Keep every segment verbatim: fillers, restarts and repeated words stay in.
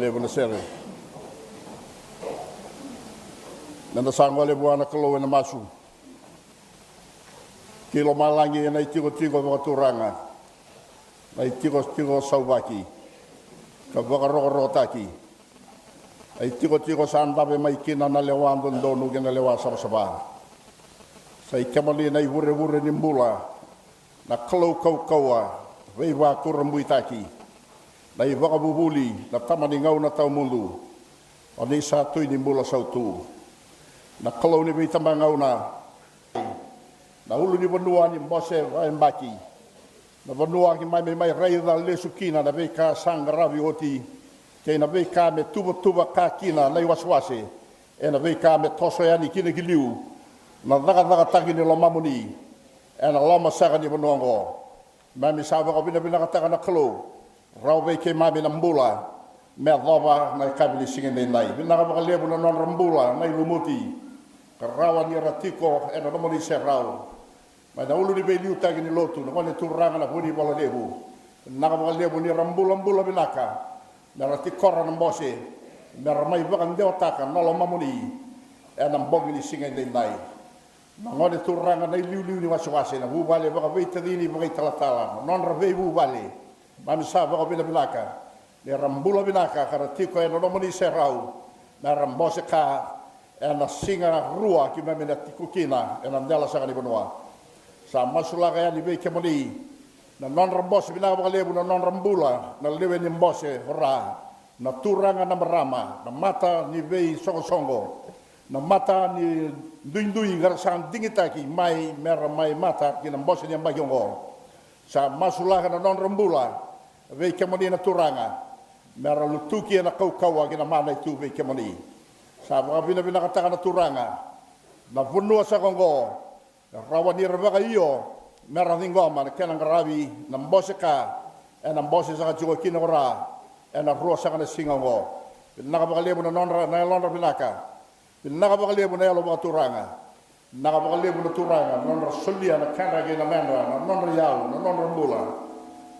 Levu na sere. Meda sa gole vua na Kalou ena masu. Ki lomalagi ena itikotiko vakaturaga, na itikotiko sauvaki ka vakarokorokotaki, na itikotiko sa dave mai kina na lewa dodonu kei na lewa savasava. Sa i kemuni na ivurevure ni bula, na Kalou kaukauwa, veivakurabuitaki, na ivakavuvuli, na tama ni gauna tawamudu. O ni sa Tui ni bula sautu, na Kalou ni veitabagauna, na ulunivanua ni bose vakayabaki, na vanua keimami mai raica lesu kina na veika sa qaravi oti kei na veika me tuvatuvaka kina na iwasewase, ena veika me toso yani kina ki liu na cakacakataki ni lomamuni ena loma saka ni vanua oqo. Keimami sa vakavinavinakataka na Kalou, rawa vei keimami na bula me yacova na yakavi ni siga edaidai. Vinaka vakalevu na nodra bula na ilumuti ka rawa ni ra tiko ena nomuni serau. Mai na ulu ni veiliutaki ni lotu, na gone turaga na Vunivalu Levu, vinaka vakalevu ni ra bulabula vinaka me ra tikora na bose, me ra mai vakadewataka na lomamuni ena bogi ni siga edaidai. Na gone turaga na iliuliu ni wasewase, na vuvale vakaveitacini vakaitalatala, na nodra veivuvale, keimami sa vakavinavinaka ni ra bula vinaka ka ra tiko ena nomuni serau me ra bose ka ena siga rua keimami na tiko kina ena dela saka ni vanua. Sa masulaka yani vei kemuni na nodra bose, vinaka vakalevu na nodra bula na lewe ni bose, o ra na turaga, na marama, na mata ni veisoqosoqo, na mata ni duidui ka ra sa digitaki mai me ra mai mata ki na bose ni yabaki oqo. Sa masulaka na nodra bula vei kemuni na Turaga me ra lutuki ena kaukauwa kei na mana e tu vei kemuni. Sa vakavinavinakataka na Turaga na vanua saka oqo, e rawa ni ra vakaio me ra ciqoma na kena qaravi na bose ka ena bose saka tiko kina ko ra ena rua saka na siga oqo. Vinaka vakalevu na nodra, na yalodra vinaka. Vinaka vakalevu na yalo vakaturaga. Vinaka vakalevu na Turaga na nodra solia na kedra kei na medra, na nodra iyau, na nodra bula,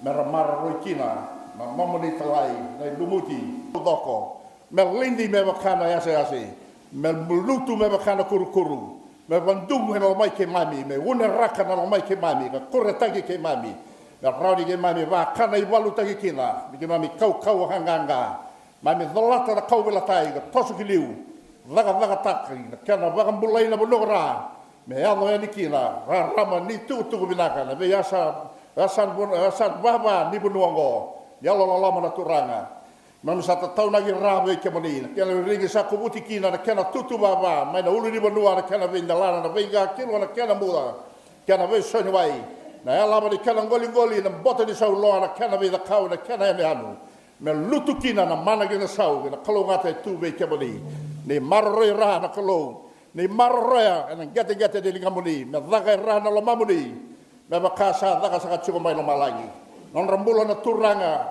me ra maroroi kina na nomuni talai na ilumuti. Coko me lidi me vaka na yasayasa, me lutu me vaka na kurukuru, me vadugu ena loma i keimami, me uneraka na loma i keimami ka kuretaki keimami, me rawa ni keimami vakana ivalutaki kina, ni keimami kaukauwa ka qaqa. Keimami colata na kauveilatai ka toso ki liu, cakacakataki na kena vakabulai na vanua ko ra me yaco yani kina rarama ni tukutuku vinaka na veiyasa, yasa, yasa vava ni vanua oqo. Yalo loloma na Turaga, keimami sa tataunaki ra vei kemuni, na kena rigi sa kovuti kina na kena tutu vava mai na ulu ni vanua, na kena veidelana, na veiqakilo, na kena muca, kena veisoniwai, na yalava ni kena qoliqoli, na bota ni sauloa, na kena veicakau, na kena yanuyanu, me lutu kina na mana kei na sau kei na kalougata e tu vei kemuni. Ni maroroi ra na Kalou, ni maroroya ena qeteqete ni ligamuni, me caka e ra na lomamuni me vaka sa caka saka tiko mai lomalagi. Nodra bula na Turaga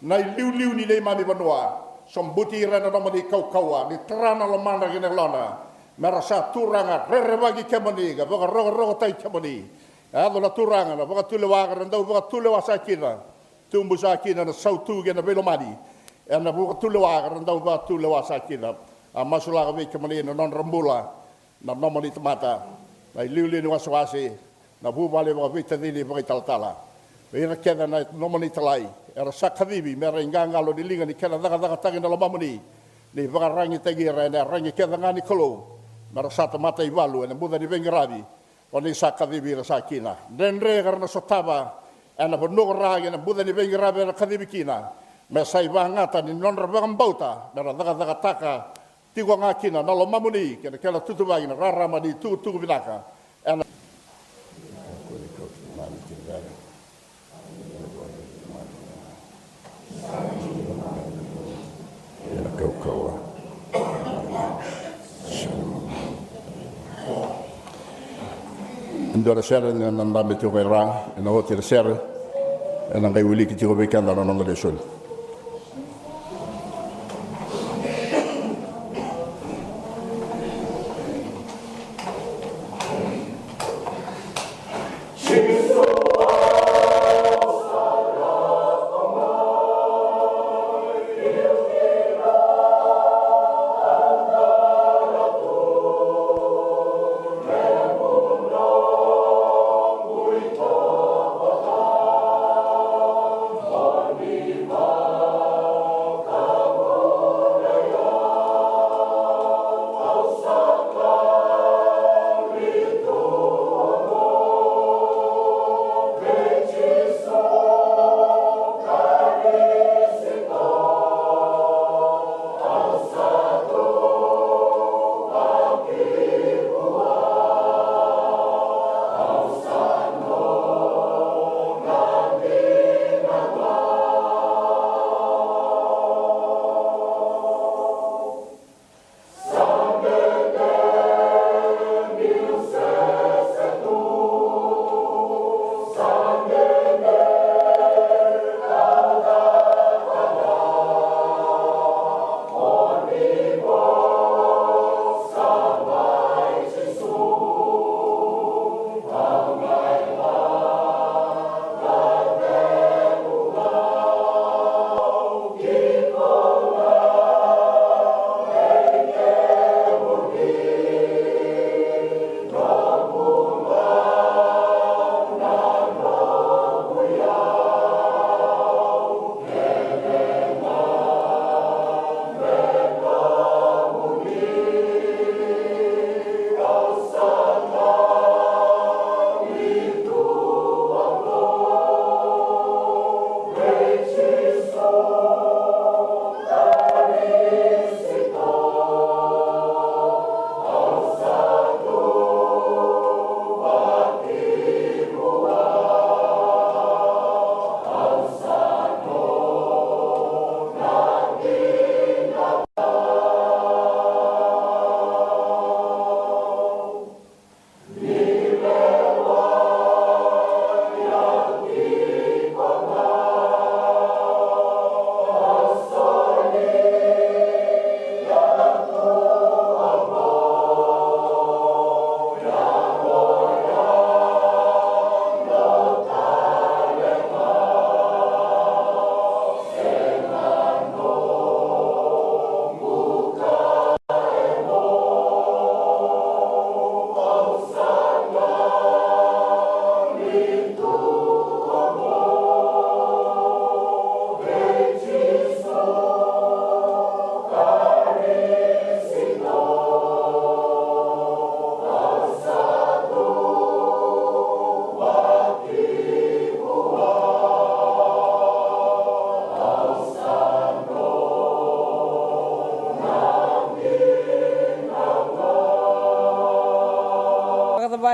na iliuliu ni neimami vanua, sobuti ira ena nomuni kaukauwa, ni tara na lomadra kei na yalodra me ra sa Turaga rerevaki kemuni ka vakarokorokotaki kemuni. Yaco na Turaga na vakatulewa ka ra dau vakatulewa sa kina, tubu sa kina na sautu kei na veilomani ena vakatulewa ka ra dau vakatulewa sa kina. A masulaka vei kemuni na nodra bula na nomuni tamata, na iliuliu ni wasewase, na vuvale vakaveitacini vakaitalatala, vei ira kece na nomuni talai era sa kacivi me ra iqaqalo ni liga ni kena cakacakataki na lomamuni. Ni vakaragitaki ira ena yaragi kece ga ni Kalou me ra sa tamata ivalu ena buca ni veiqaravi ko ni sa kacivi ira sa kina. Dredre ka ra na sotava ena vanua ko ra kei na buca ni veiqaravi era kacivi kina, me sa ivakagata ni nodra vakabauta me ra cakacakataka tiko ga kina na lomamuni kei na kena tutuvaki na rarama ni tukutuku vinaka. Ena kaukauwa. E dua na sere ena dabe tiko e ra, ena oti na sere, ena qai wiliki tiko vei keda na noda lesoni.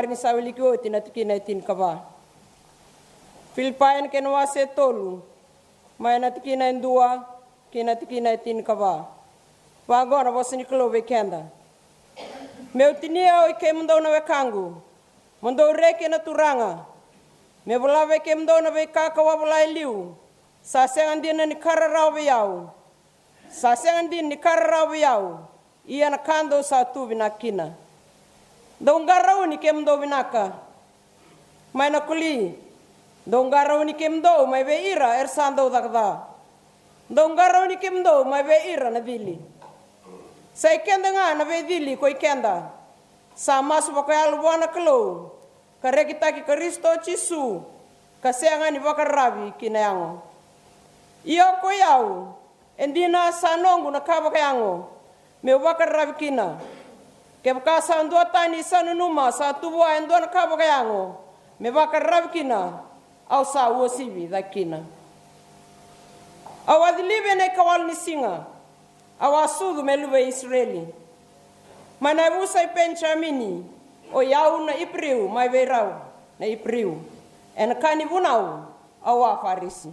Ni sa wiliki oti na tikina e tinikava. Filipai na kena wase e tolu, mai na tikina e dua kei na tikina e tinikava. Vaqo na vosa ni Kalou vei keda. Meu tinia oi kemudou na wekaqu, mo dou reki ena Turaga. Me vola vei kemudou na veika kau a vola e liu, sa sega dina ni ka rarawa vei au. Sa sega dina ni ka rarawa vei au, ia na ka dou sa tu vinaka kina. Dou qarauni kemudou vinaka mai na koli. Dou qarauni kemudou mai vei ira era sa dau caka ca. Dou qarauni kemudou mai vei ira na cili. Sa i keda ga na veicili ko i keda. Sa masu vakayalo vua na Kalou, ka rekitaki Karisito Jisu, ka sega ni vakararavi ki na yago. Ia ko i au, e dina sa noqu na ka vakayago meu vakararavi kina. Kevaka sa dua tani sa nanuma sa tu vua e dua na ka vakayago me vakararavi kina, au sa uasivi cake kina. Au a cilivi ena ikawalu ni siga, au a sucu me luve i Isireli. Mai na yavusa i Penijamini, o i au na Iperiu mai vei rau na Iperiu. Ena ka ni vunau, au a Farisi.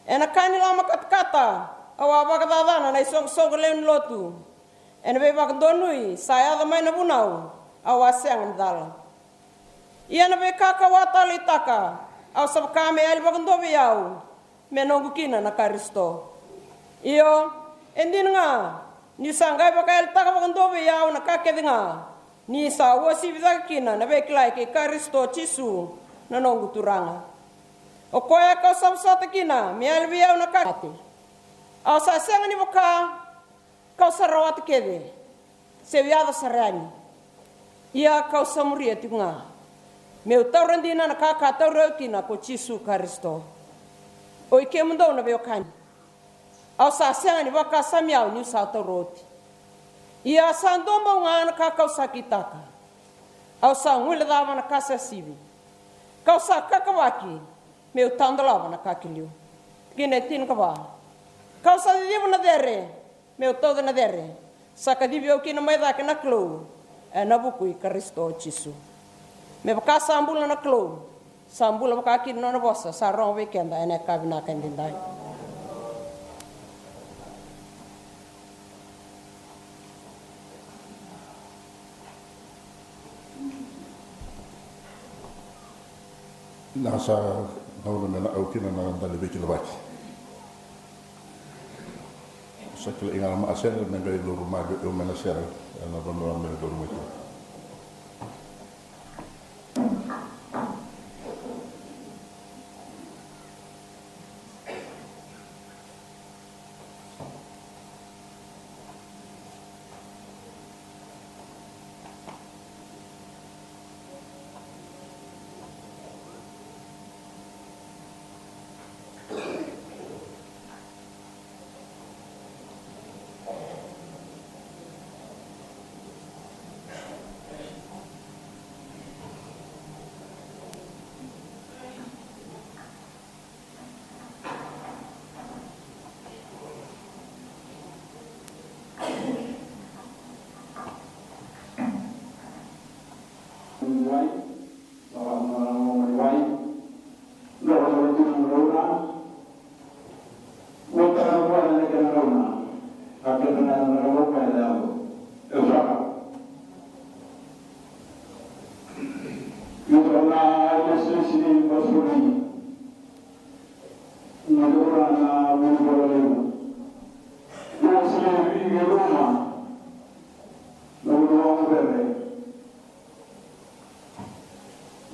Ena ka ni loma katakata, au a vakacacana na isoqosoqo lewe ni lotu. Ena veivakadonui sa yaco mai na vunau, au a sega ni cala. Ia na veika kau a taleitaka, au sa vaka me yali vakadua vei au me noqu kina na Karisito. Io, e dina ga niu sa qai vakayalitaka vakadua vei au na ka kece ga, ni sa uasivi cake kina na veikilai kei Karisito Jisu na noqu Turaga. O koya kau sa vosota kina me yali vei au na ka kece. Au sa sega ni vaka kau sa rawata kece, se yaco sara yani. Ia kau sa muria tiko ga meu taura dina na ka ka tauri au kina ko Jisu Karisito. O i kemudou na veiwekani, au sa sega ni vakasami au niu sa taura oti. Ia sa dua bau ga na ka kau sa kitaka. Au sa guilecava na ka sa sivi. Kau sa kakavaki meu tadolava na ka ki liu. Kina e tinikava. Kau sa ciciva na cere meu tauca na cere sa kacivi au kina mai cake na Kalou ena vuku i Karisito Jisu. Me vaka sa bula na Kalou, sa bula vaka kina na nona vosa sa rogo vei keda ena yakavi vinaka edaidai. Na sa gauna me na au kina na dali veikilavaki. Sa kila i gana ma a sere me qai luru ma qai eu me na sere ena vanua me na luru mai tu.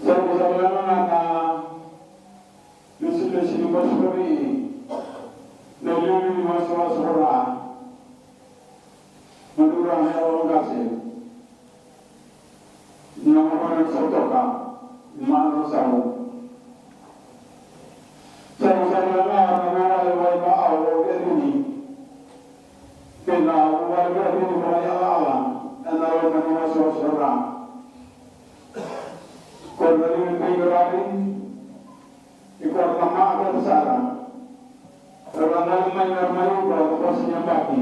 Sa ikosa lagana na lesilesi ni basibasi na iliuliu ni wasewase ko Ra. Madura na yalo qase na gavana ni Sotoka, Mano Samu. Sa ikosa lagana na vuvale wai vaau o Verini kei na vuvale Verini ko Yalaala ena loma ni wasewase ko Ra. Ko na liu ni Beikeravi, i koya na maka sara. Era gole mai na mai uka na basi ni yabaki.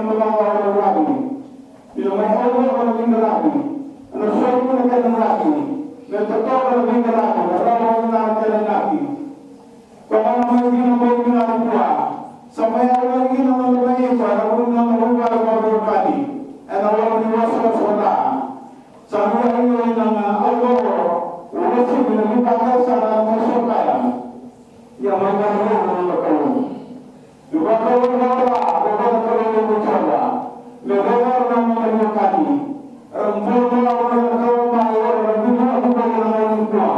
na macawa na raki. Ni na mai au na veiqaravi. Ena sobu na kena raki. Me totoka na veiqaravi, na rawa na kena raki. Ko na mai kina ko kina na kua. Sa mai au na kina na mai kua na kua na kua na veiwekani. Ena loma ni wasewase ca. Sa mai au na au na au na uasivi na vipaka sa na mai sokaya. Ia mai na au na Kalou. Ni vakalougatataka na Kalou ni Jiova me raica na nona veiwekani. Era bula na Kalou mai, era na bula na Kalou mai nikua.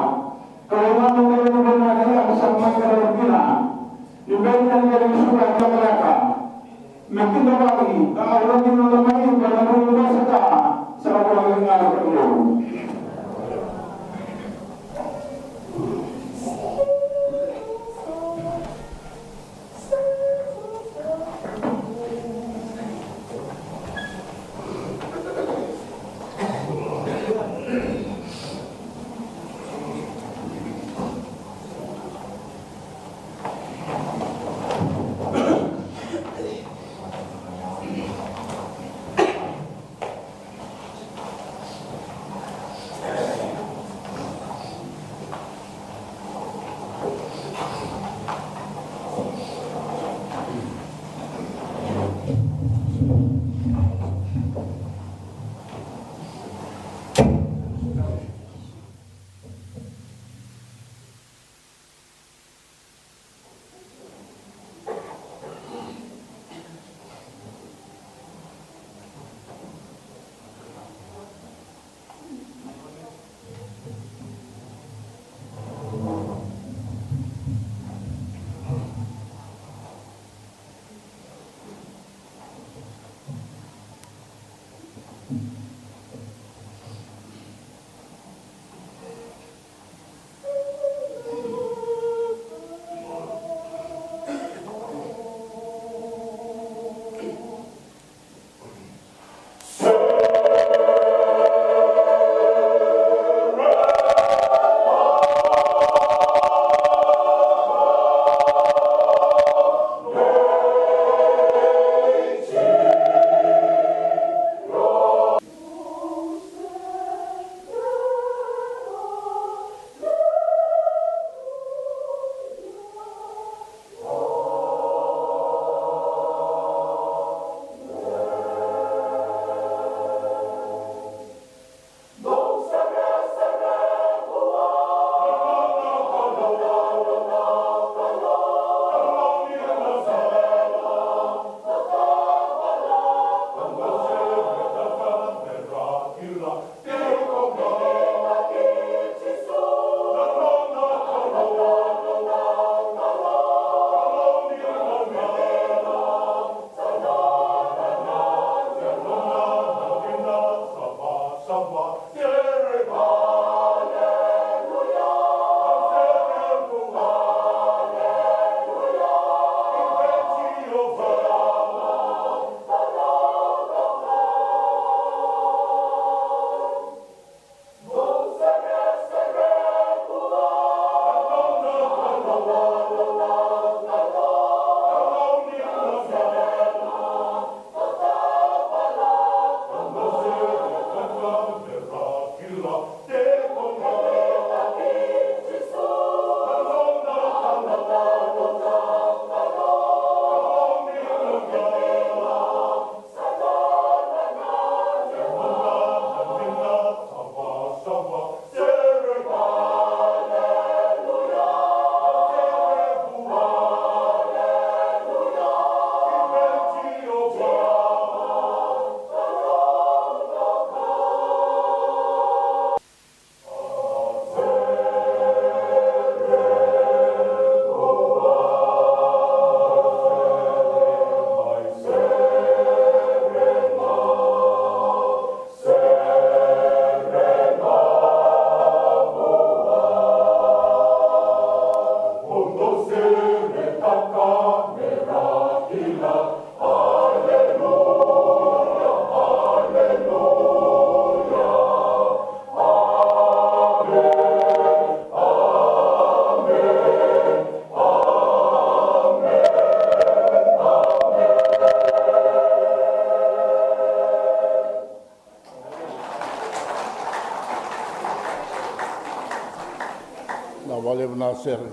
Vakalevu na sere.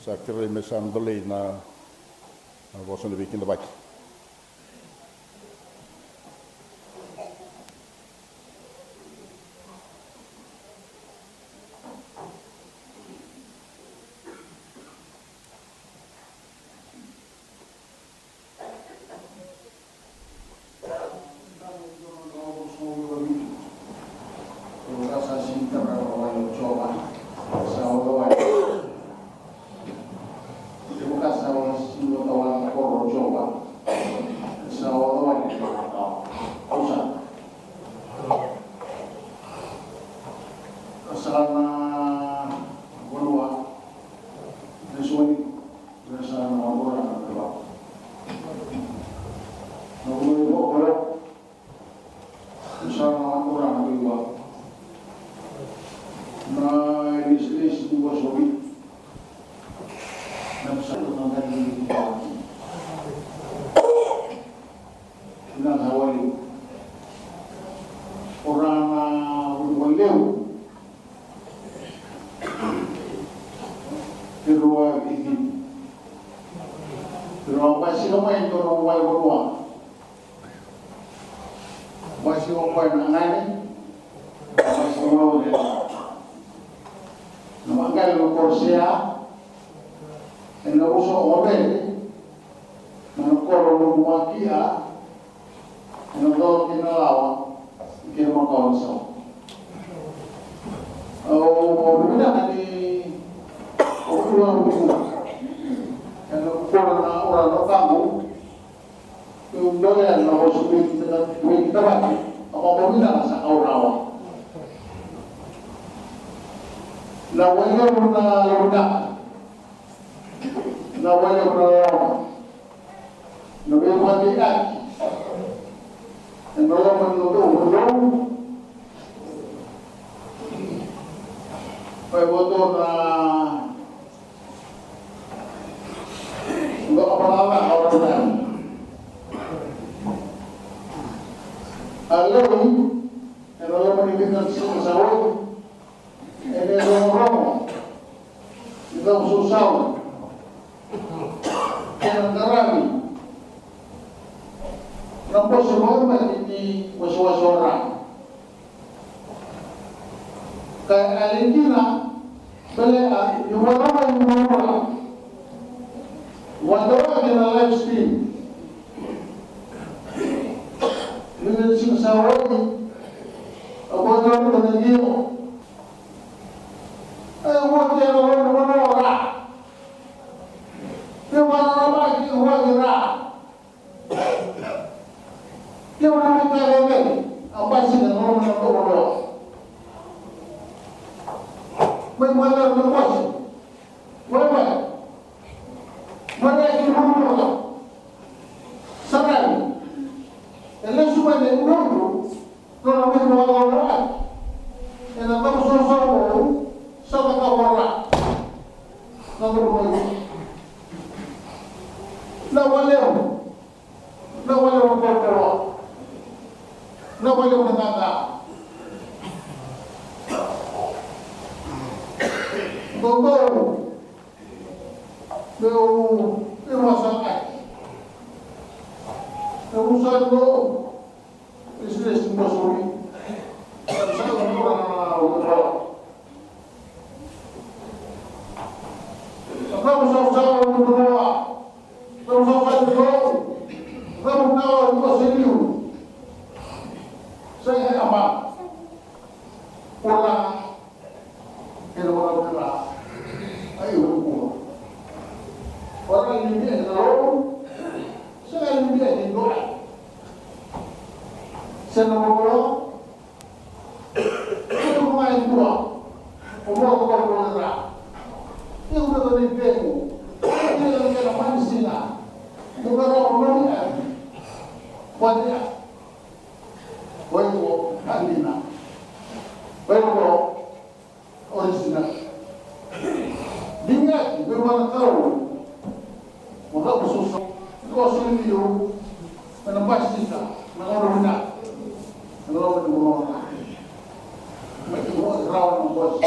Sa kerei me sa dolei na, na vosa ni veikidavaki. Sa na vanua, na soni, na sa na vanua na vanua. Na vanua ni vakolo, na sa na vanua na vanua. Na ilesilesi ni vosa viti. Na sa na vanua na vanua. Vinaka vakalevu. O ra na vuli vakalevu. Keirau a vici. Keirau a basika mai e dua na vale vanua. Basika o koya na gane. Basika mai o koya na vagale na koro Sea. Ena uso o Vere. Na koro o Nobumakia. Ena colo kei na lawa, kei na makawa ni sawa. Au, au vinaka ni, au vinaka ni, ena koro na ura na kamu, eu dole na vosa vei kita, vei kita vaki, au vinaka sa au rawa. Na wai na vinaka, na wai na vinaka. Na veivakadeitaki ena loma ni noda vanua. Vakaivotona na noda vanua, a lewe ena loma ni vica na siga sa oti. Ena rogorogo ni causausau kei na qaravi na bose vakamati ni wasewase o Ra. Ka e yali kina, bele a ni waraka ni mura. Wadawa kei na live stream. Ni na siga sa oti, a wadawa na liga. E ua kena lona vanua o Ra. Ke vanua Ra, ke ua ki Ra. Ke vanua Ra, ke vanua Ra. A basi na lona vanua. Mai mada na basi. Mai mada. Mada ki vanua. Sa rairai. E lesu mai na iukuuku, nona wili vakacaucautaki. Ena cava sosovo, sa cakava o Ra. Na cava mai. Na walevu. Na walevu na kaukauwa. Na walevu na qaqa. Kaukauwa. Meu, meu vakasagai. Meu vakasagai. Isilesile ni bose viti. Sa na mura na, na, na, na. Sa na mura na, na, na, na. Sa na mura na, na, na, na. Sa na mura. Ora. Ena wara kara. Ai, o kua. Ora ni mea na lo. Sa ni mea ni lo. Sa na lo. Sa na lo. O mo ko ko ra. Io ko ni pego. Io ko ni mani sina. Mo ka ro mo ni. Ko ni. Ko ko andina. Ko ko. Original. Digitaki, me vaka na Kalou. Mo caka soso. Ko soli liu. Me na basika. Me na oro vinaka. Me na oro vinaka. Me na oro rawa na bosi.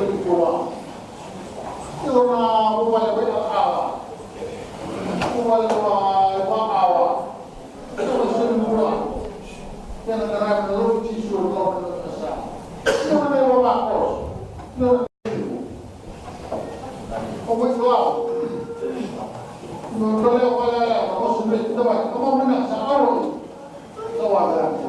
vei koya. Io na vuvale vei Awa. Vuvale vei Awa. Io na soli bula. Io na qaravi na Lord Jisu, Lord na sa. Io na ivavakoso. Io na O mai vua. No tole o vale, o se me tita mai. Kama mena sa aro. Sa wa ga.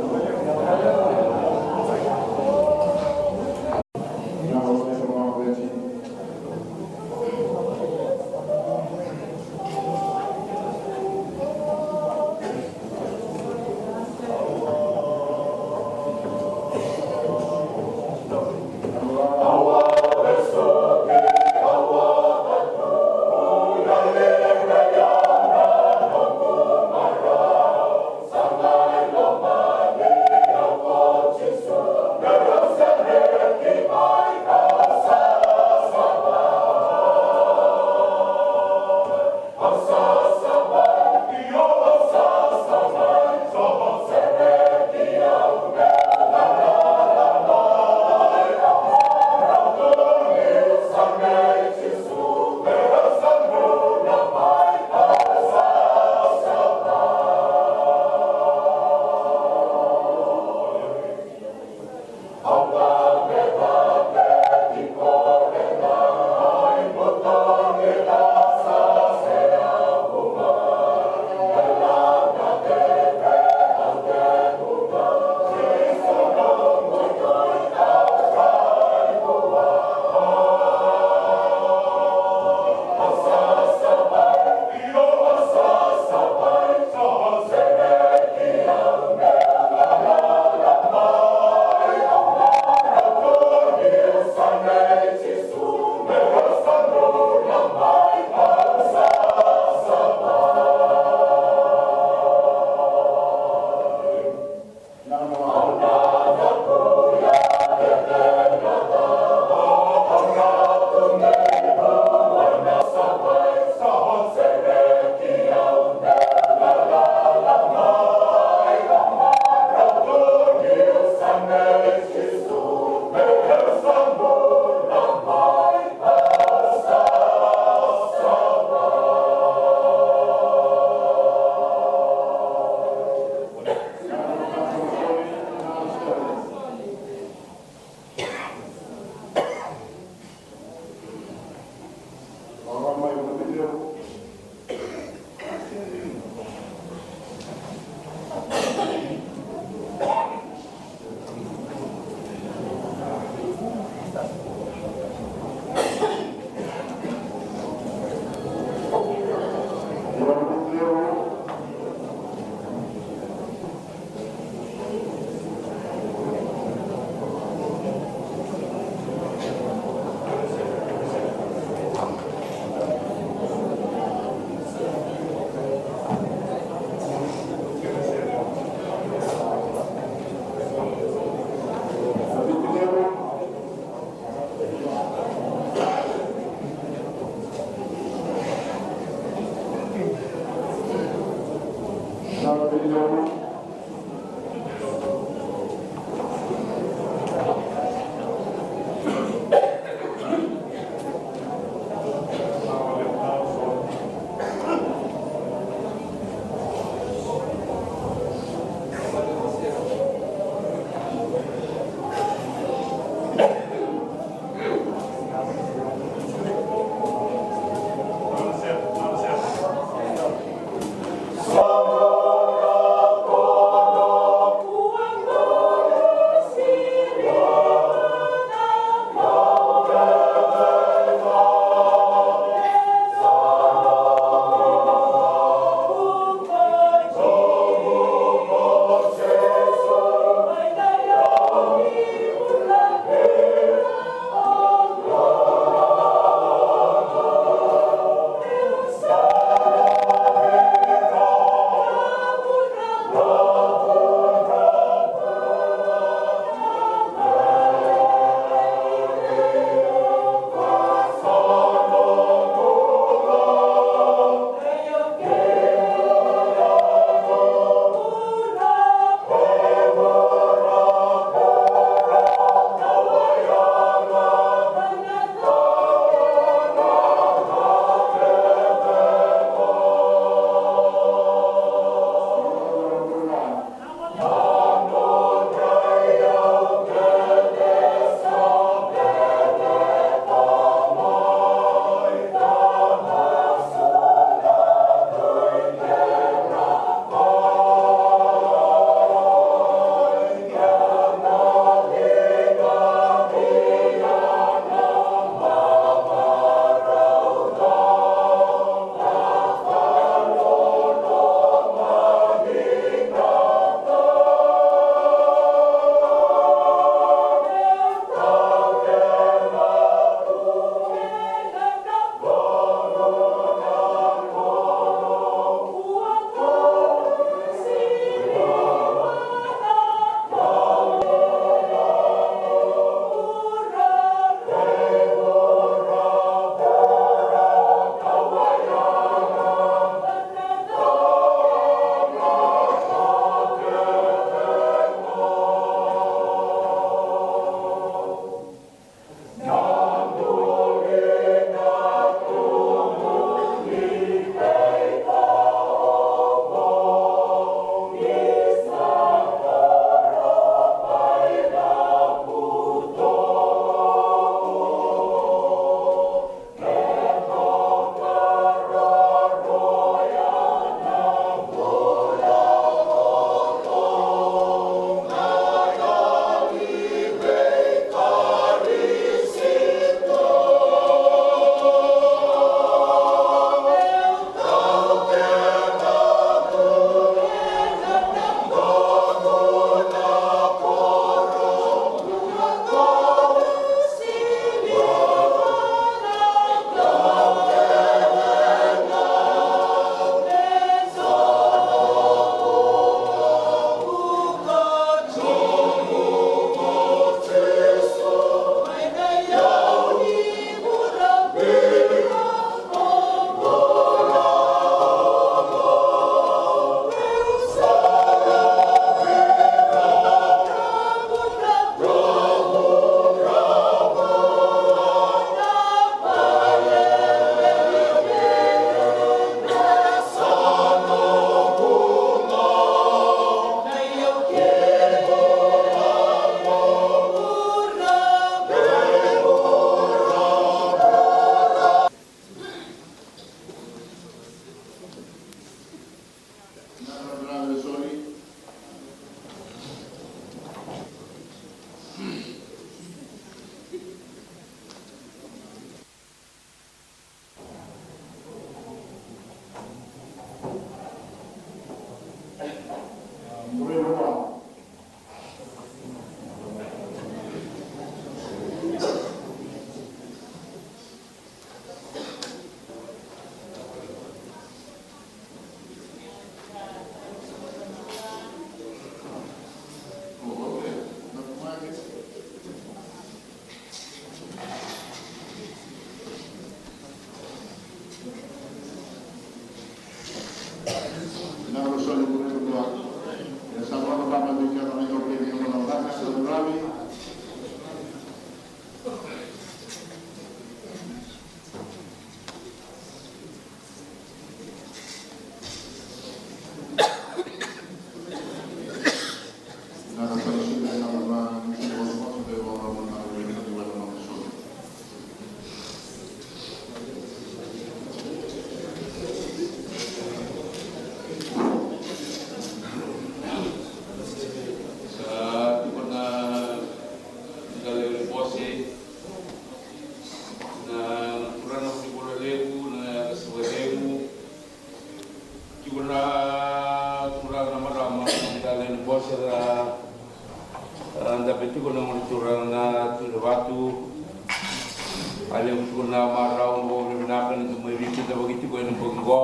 Ka levu tiko na marau, na vakavinavinaka ni da mai veikidavaki tiko ena bogi qo.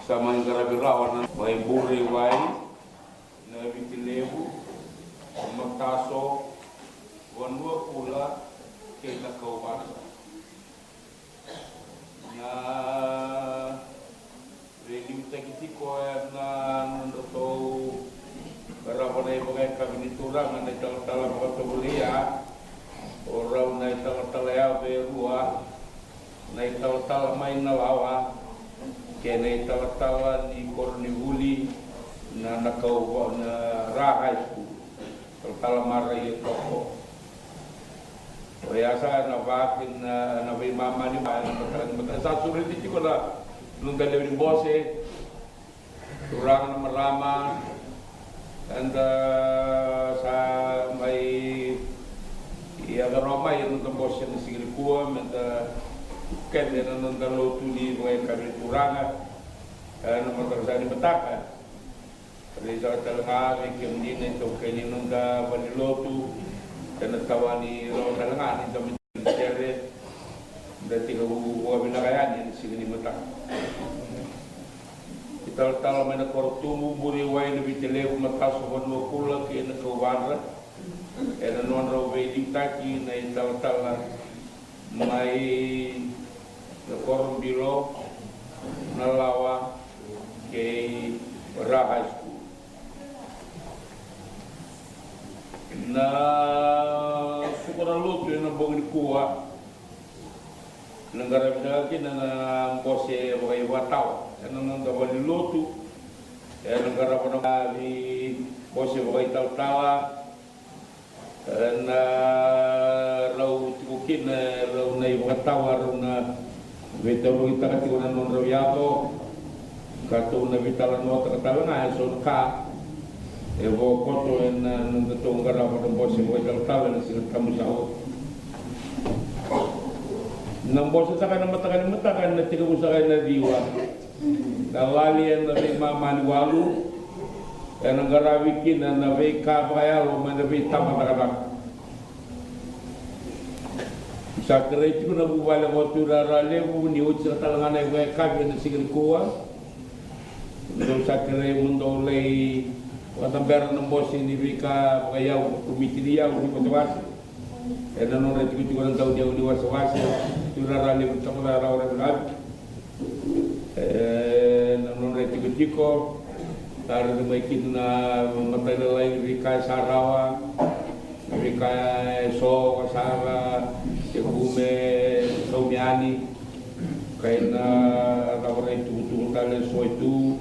Sa mai qaravi rawa na mai Bure i Wai, na Viti Levu, Mataso, Vanua Kula kei na Kauvadra. Na veiliutaki tiko ena nodratou qarava na ivakayakavi ni turaga na italatala vakatovolei, o rau na italatala yaco e rua, na italatala mai Nalawa kei na italatala ni koronivuli na, na Kauva, na Ra High School. Talatala Mara Ietoko. Oya sa na vaki na, na veimama ni va, na mataka ni mataka. Sa sureti tiko na noda lewe ni bose, turaga, na marama, eda sa mai yaco rawa mai ena noda bose ena siga nikua, meda kece ena noda lotu ni vakayakavi ni turaga ena mataka sa ni mataka. Raica tale ga vei kemuni na itaukei ni noda valenilotu, ena tawa ni rawa tale ga ni da mai kere, da tekivu vakavinaka yani ena siga ni mataka. Italatala mai na koro tubu, Bure i Wai, na Viti Levu, Mataso, Vanua Kula kei na Kauvadra, ena nodrau veiliutaki na italatala mai na koro bilo, Nalawa kei Ra High School. Na suka na lotu ena bogi nikua, na qaravi saka kina na bose vakaivakatawa ena noda valenilotu, ena qarava na bose vakaitalatala, ena rau tiko kina, rau na ivakatawa, rau na veitaurogitaka tiko na nodrau yaco, ka tou na veitalanoataka tale ga eso na ka e vakoto ena nodatou qarava na bose vakaitalatala ena Siga Tabu sa oti. Na bose saka ena mataka ni mataka ena tekivu saka ena ciwa. Na lali ena veimama ni walu, ena qaravi kina na veika vakayalo mai na veitaba cakacaka. Sa kerei tiko na vuvale ko Tui Rara Levu ni oti saka tale ga na ivakayakavi ena siga nikua. Dou sa kerei mo dou lai vakatabera na bose ni veika vakayau, komiti ni yau ni wasewase. Ena nodra tikotiko na dau ni yau ni wasewase, Tui Rara Levu, Tui Rara Levu. E, na nodra itikotiko, sa raica mai kina na matailalai ni veika e sa rawa, na veika e so, ka sara, tekivu me saumi yani, kei na cava na itukutuku tale e so e tu,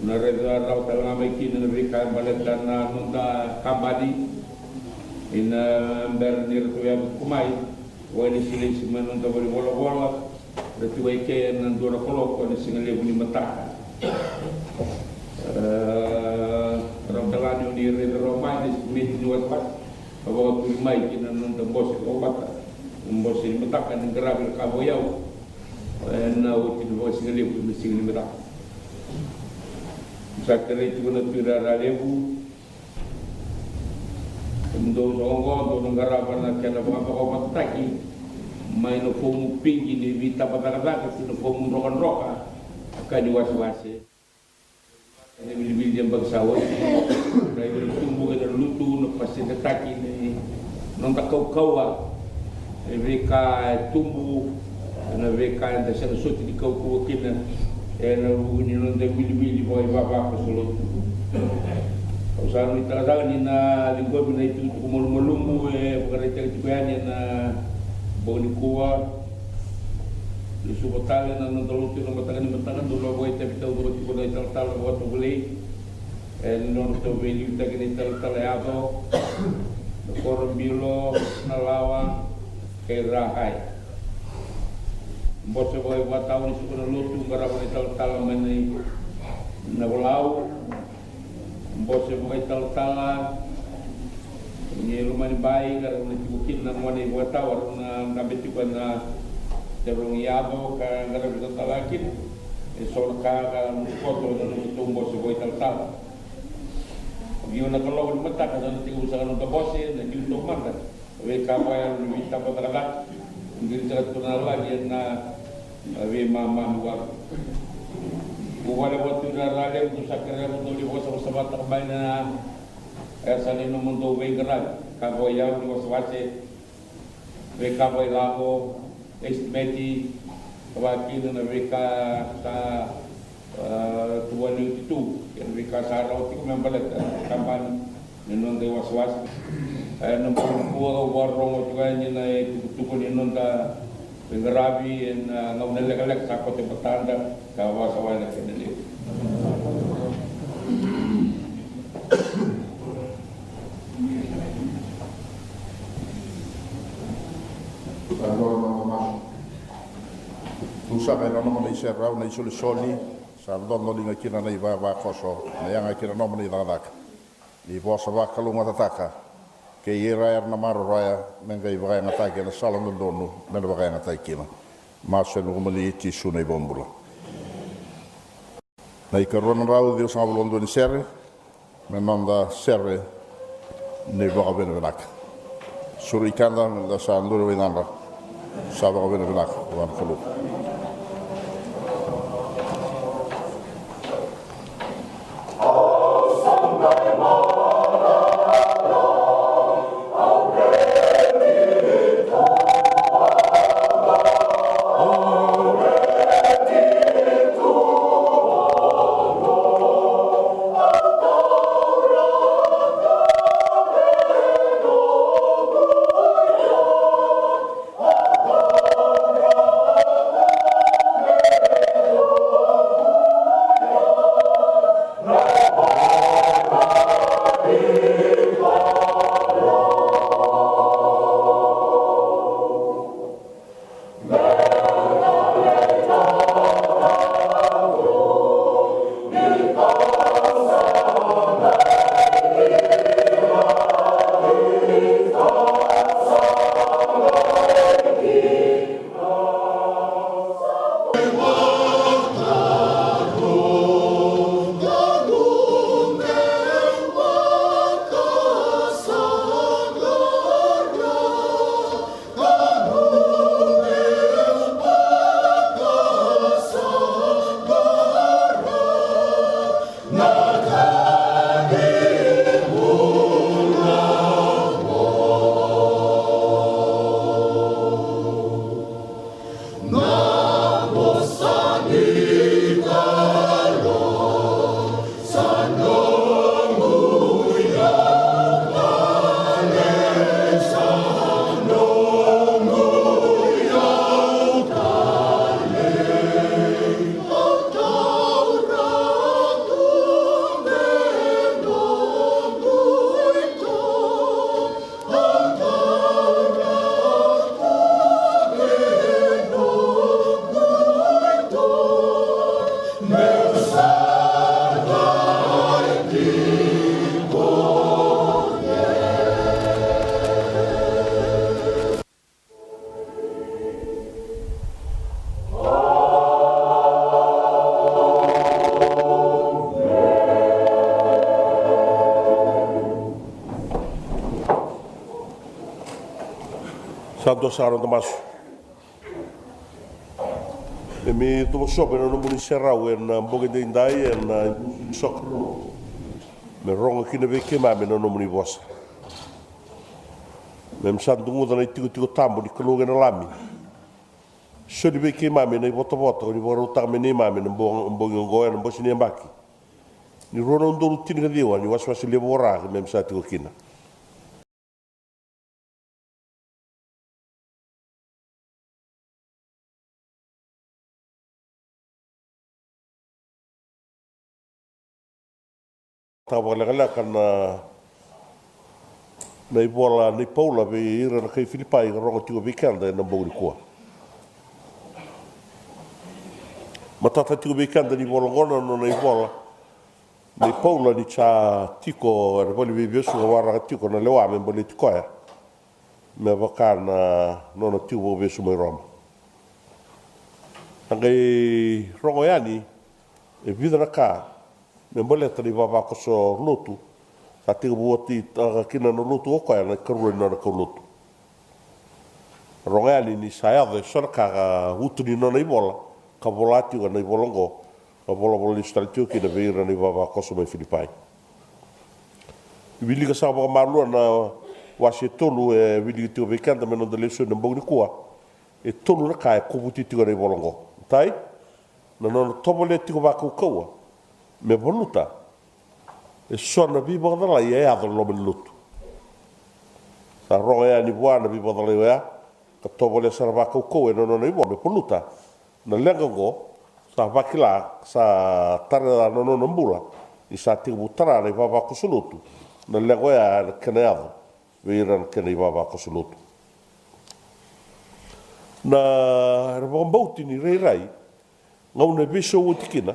na raica rawa tale ga mai kina na veika e baleta na noda kabani, ina bera ni ratou yaco tiko mai, vakailesilesi mai na noda valenivolavola, ra tiko eke ena dua na kaloko ena sigalevu ni mataka. E, rau talani o ni raica rawa mai na estimate ni wasewase ka vakaturi mai kina na noda bose vakavata, na bose ni mataka ni qaravi na ka vakayau ena oti ni vakasigalevu ena siga ni mataka. Sa kerei tiko na Tui Rara Levu. Dou sa oqo, dou na qarava na kena vakavakavatataki mai na fomu pigi ni veitaba cakacaka ki na fomu drokadroka, ka ni wasewase. Na iwiliwili ni yabaki sa oti, na iwili tubu kei na lutu, na pasenitaki ni noda kaukauwa. E veika e tubu, na veika eda sega soti ni kaukauwa kina ena vuku ni noda iwiliwili vakaivavakoso lotu. Au sa nuitaka saka ni na ciqomi na itukutuku malumalumu e vakaraitaki tiko yani ena bogi nikua. Lesuva tale na noda lotu ena mataka ni mataka, dou na vakaitavi taucoko tiko na italatala vakatovolei. E, na nodratou veiliutaki na italatala yaco, na koro bilo, Nalawa kei Ra High. Bose vakaivakatawa ni suka na lotu, qarava na italatala mai na, Navolau. Bose vakaitalatala ni loma ni bai, ka rau na tiko kina na gone ivakatawa, rau na dabe tiko ena teroni yaco, ka qaravi italatala kina e so na ka, ka koto na nodatou bose vakaitalatala. Ciwa na kaloko ni mataka sa na tekivu saka na noda bose, na liu taumada, veika vakayalo ni veitaba cakacaka. Qiri saka tu na lagi ena veimama ni walu. Vuvale vatu ira na levu, sa kerea mo dou ni vosavosa vata mai na yasa ni nomudou veiqaravi, ka vakayavu ni wasewase, veika vakailavo, estimate, ka vakakina na veika sa a, tu vua ni uti tu, kei na veika sa rawa tiko me baleta na kabani ni noda iwasewase. E, na bogi nikua au vakarorogo tiko yani na itukutuku ni noda veiqaravi ena gauna lekaleka sa koto e matada, ka vakasawai na kena levu. Sa donu na masu. Tu saka ena nona iserau na isolisoli. Sa dodoliga kina na ivavakoso, me yaga kina na nomuni cakacaka. Ni vosa vakalougatataka kei ira era na maroroya, me qai vakayagataki ena sala dodonu me na vakayagataki kina. Masu ena yacamuni Jisu na iVakabula. Na ikarua na drau ciwasagavulu ka dua ni sere, me noda sere ni vakavinavinaka. Suru i keda me da sa duri vei nadra. Sa vakavinavinaka vua na Kalou. Sa dua sara na noda masu. Keimami cuva sobu ena nomuni serau ena bogi edaidai ena isoka. Me rogo kina vei keimami na nomuni vosa. Keimami sa duguca na itikotiko tabu ni Kalou kei na Lami. Soli vei keimami na ivotavota ko ni vakarautaka me neimami ena bo-, bogi oqo ena bose ni yabaki ni rua na udolu tinikaciwa ni wasewase levu o Ra keimami sa tiko kina. Tau vakalekaleka na, na ivola nei Paula vei ira na kai Filipai ka rogo tiko vei keda ena bogi nikua. Matata tiko vei keda ni vola oqo na nona ivola nei Paula ni sa tiko ena valeniveivesu ka waraka tiko na lewa me baleti koya me vaka na nona tiko vakavesu mai Roma. A qai rogo yani e vica na ka me baleta na ivavakoso lotu. Sa tekivu oti, a, kina na lotu o koya na ikarua ni nona kaulotu. Rogo yani ni sa yaco e so na ka ka utu ni nona ivola, ka vola tiko na ivola oqo, ka volavola lesu tale tiko kina vei ira na ivavakoso mai Filipai. Wilika saka vakamalua na wase e tolu e wilika tiko vei keda me noda lesoni na bogi nikua. E tolu na ka e kovuti tiko na ivola oqo. Matai, na nona tovolea tiko vakaukauwa me valuta e so na veivakacalai e yaco na loma ni lotu. Sa rogo yani vua na veivakacalai oya, ka tovolea sara vakaukauwa ena nona ivola me valuta na leqa oqo. Sa vakila, sa tara na nona bula ni sa tekivu tara na ivavakoso lotu na leqa oya ena kena yaco vei ira na kena ivavakoso lotu. Na, era vakabauti ni rairai gauna e veisau oti kina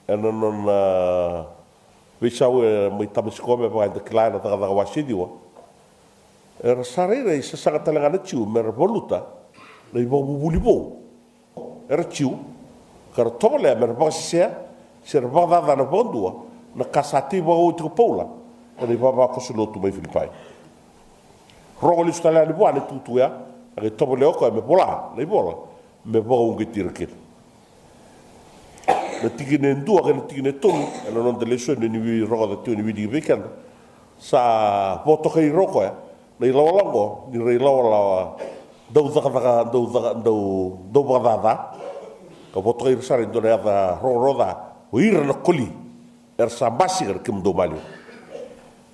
ena nona veisau e mai Tamasiko, me vaka eda kila ena Cakacaka wase ciwa. Era sa rairai sasaga tale ga na Jiu mera valuta na ivakavuvuli vou. Era Jiu, ka ra tovolea mera vakasesea se ra vakacacana vakadua na ka sa tei vakaoti ko Paula ena ivavakoso lotu mai Filipai. Rogo lesu tale yani vua na itukutuku ya, a qai tovolea o koya me vola na ivola me vakauqeti ira kina. Na tikina e dua kei na tikina e tolu ena noda lesoni ni rogoca tiko ni wiliki vei keda, sa vakatokai ira o koya na ilawalawa oqo ni ra ilawalawa dau cakacaka, dau caka, dau, dau vakacaca. Ka vakatokai ira sara e dua na yaca rogorogo ca, o ira na koli, era sa basika na kemudou maliwa.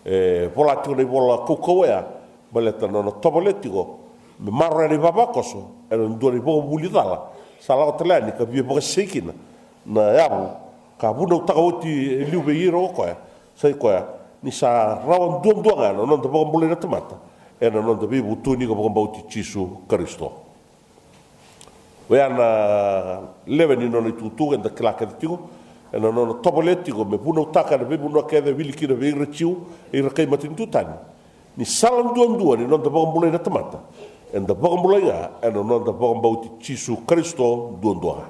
E vola tiko na ivola kaukauwa oya baleta na nona tovolea tiko me maroroya na ivavakoso ena dua na ivakavuvuli cala sa lako tale yani ka via vakasesei kina na yavu ka vunautaka oti e liu vei ira o koya. Sa i koya ni sa rawa duadua ga na noda vakabulai na tamata ena noda veivutuni ka vakabauti Jisu Karisito. Oya na lewe ni nona itukutuku eda kila kece tiko, ena nona tovolea tiko me vunautaka ena veivanua kece e wili kina vei ira Jiu, ira kai matanitu tani, ni sala duadua ni noda vakabulai na tamata, eda vakabulai ga ena noda vakabauti Jisu Karisito duadua ga.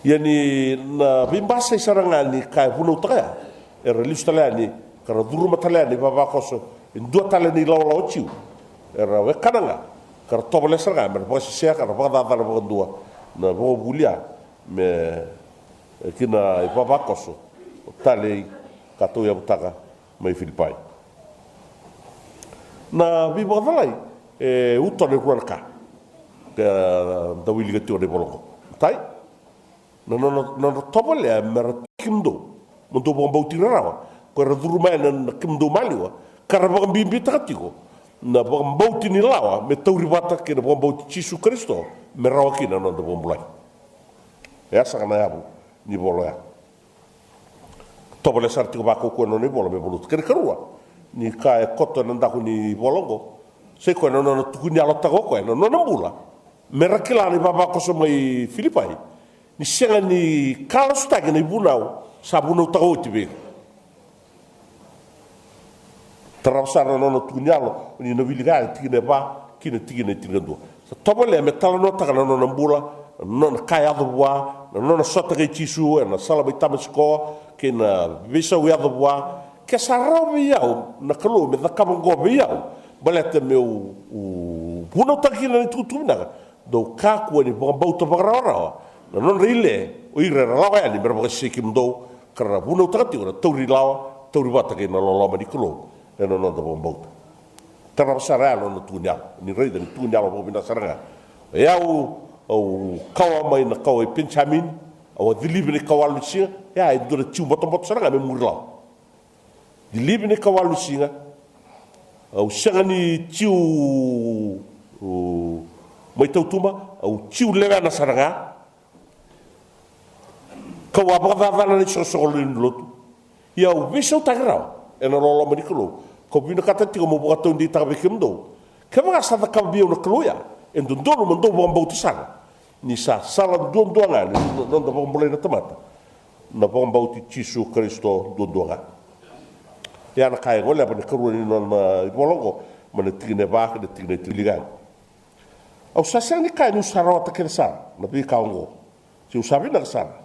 Ia ni na veibasai sara ga ni ka e vunautaka ya, era lesu tale yani ka ra curuma tale yani na ivavakoso e dua tale na ilawalawa Jiu. Era wekana ga ka ra tovolea sara ga mera vakasesea ka ra vakacacana vakadua na vakavuvuli ya me, e, ki na ivavakoso o talei ka tauyavutaka mai Filipai. Na veivakacalai e uto ena rua na ka. Ka da wilika tiko na ivola oqo. Matai, na nona, nona tovolea mera tiki kemudou mo dou vakabauti ira rawa ko era curuma yani na kemudou maliwa, ka ra vakabibitaka tiko na vakabauti ni lawa me tauri vata kei na vakabauti Jisu Karisito me rawa kina na noda vakabulai. E a saka na yavu ni vola oya. Tovolea sara tiko vakaukauwa na nona ivola me valuta. Kena ikarua ni ka e koto ena daku ni vola oqo, sa i koya na nona tukuni yalotaka o koya na nona bula mera kila na ivavakoso mai Filipai ni sega ni ka lasutaki na ivunau sa vunautaka oti vei ira. Tarava sara na nona tukuni yalo ni na wilika yani tikina e va ki na tikina e tinikadua. Sa tovolea me talanoataka na nona bula, na nona ka yaco vua, na nona sota kei Jisu ena sala mai Tamasiko kei na veisau yaco vua. Ke sa rawa vei au na Kalou me cakava oqo vei au baleta meu vunautaka kina na itukutuku vinaka, dou kakua ni vakabauta vakarawarawa na nodra ile o ira era lako yani mera vakasesei kemudou, ka ra vunautaka tiko na tauri lawa, tauri vata kei na loloma ni Kalou ena noda vakabauta. Tarava sara ya na nona tukuni yalo, ni raica ni tukuni yalo vakavinaka sara ga. O yau, au kawa mai na kawa i Penijamini, au a cilivi na ikawalu ni siga. Ya e dua na Jiu botoboto sara ga me muri lawa. Cilivi na ikawalu ni siga. Au sega ni Jiu mai tautuba, au Jiu lewena sara ga. Kau a vakacacana na isoqosoqo lewe ni lotu. Ia au veisautaki rawa ena loloma ni Kalou, kau vinakata tiko meu vakataudeitaka vei kemudou. Kevaka sa cakava vei au na Kalou ya, e dodonu mo dou vakabauta sara ni sa sala duadua ga ni noda vakabulai na tamata na vakabauti Jisu Karisito duadua ga. Ia na ka e goleva na ikarua ni nona ivola oqo, mai na tikina e va ki na tikina e tinikalima. Au sa sega ni kaya niu sa rawata kece sara na veika oqo, se au sa vinaka sara.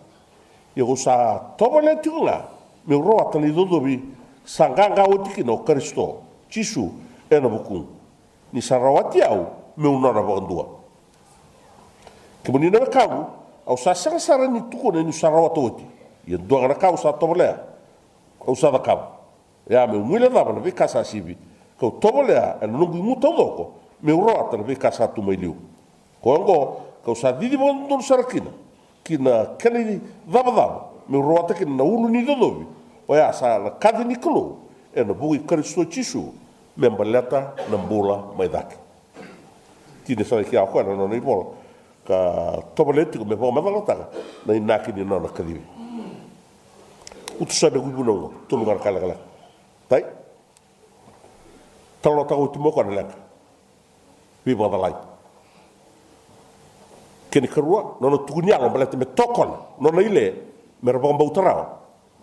Ia au sa tovolea tiko ga meu rawata na icocovi sa qaqa oti kina o Karisito Jisu ena vukuqu. ni sa rawati au meu nona vakadua. Kemuni na wekaqu, au sa sega sara ni tukuna niu sa rawata oti. Ia dua ga na ka au sa tovolea, au sa cakava. Ia meu guilecava na veika sa sivi, kau tovolea ena noqu igu taucoko meu rawata na veika sa tu mai liu. Koya oqo kau sa cici vakadodonu sara kina ki na kena icavacava, meu rawata kina na ulu ni cocovi, oya sa na kaci ni Kalou ena vuku i Karisito Jisu, me baleta na bula mai cake. Tini sa na kila o koya na nona ivola ka tovolea tiko me vakamacalataka na inaki ni nona kacivi. Utu sara na vunau oqo, tolu ga na ka lekaleka. Tai, talanoataka oti mai o koya na leqa. Veivakacalai. Kena ikarua, nona tuku ni yalo baleta me tokona nona ile me ra vakabauta rawa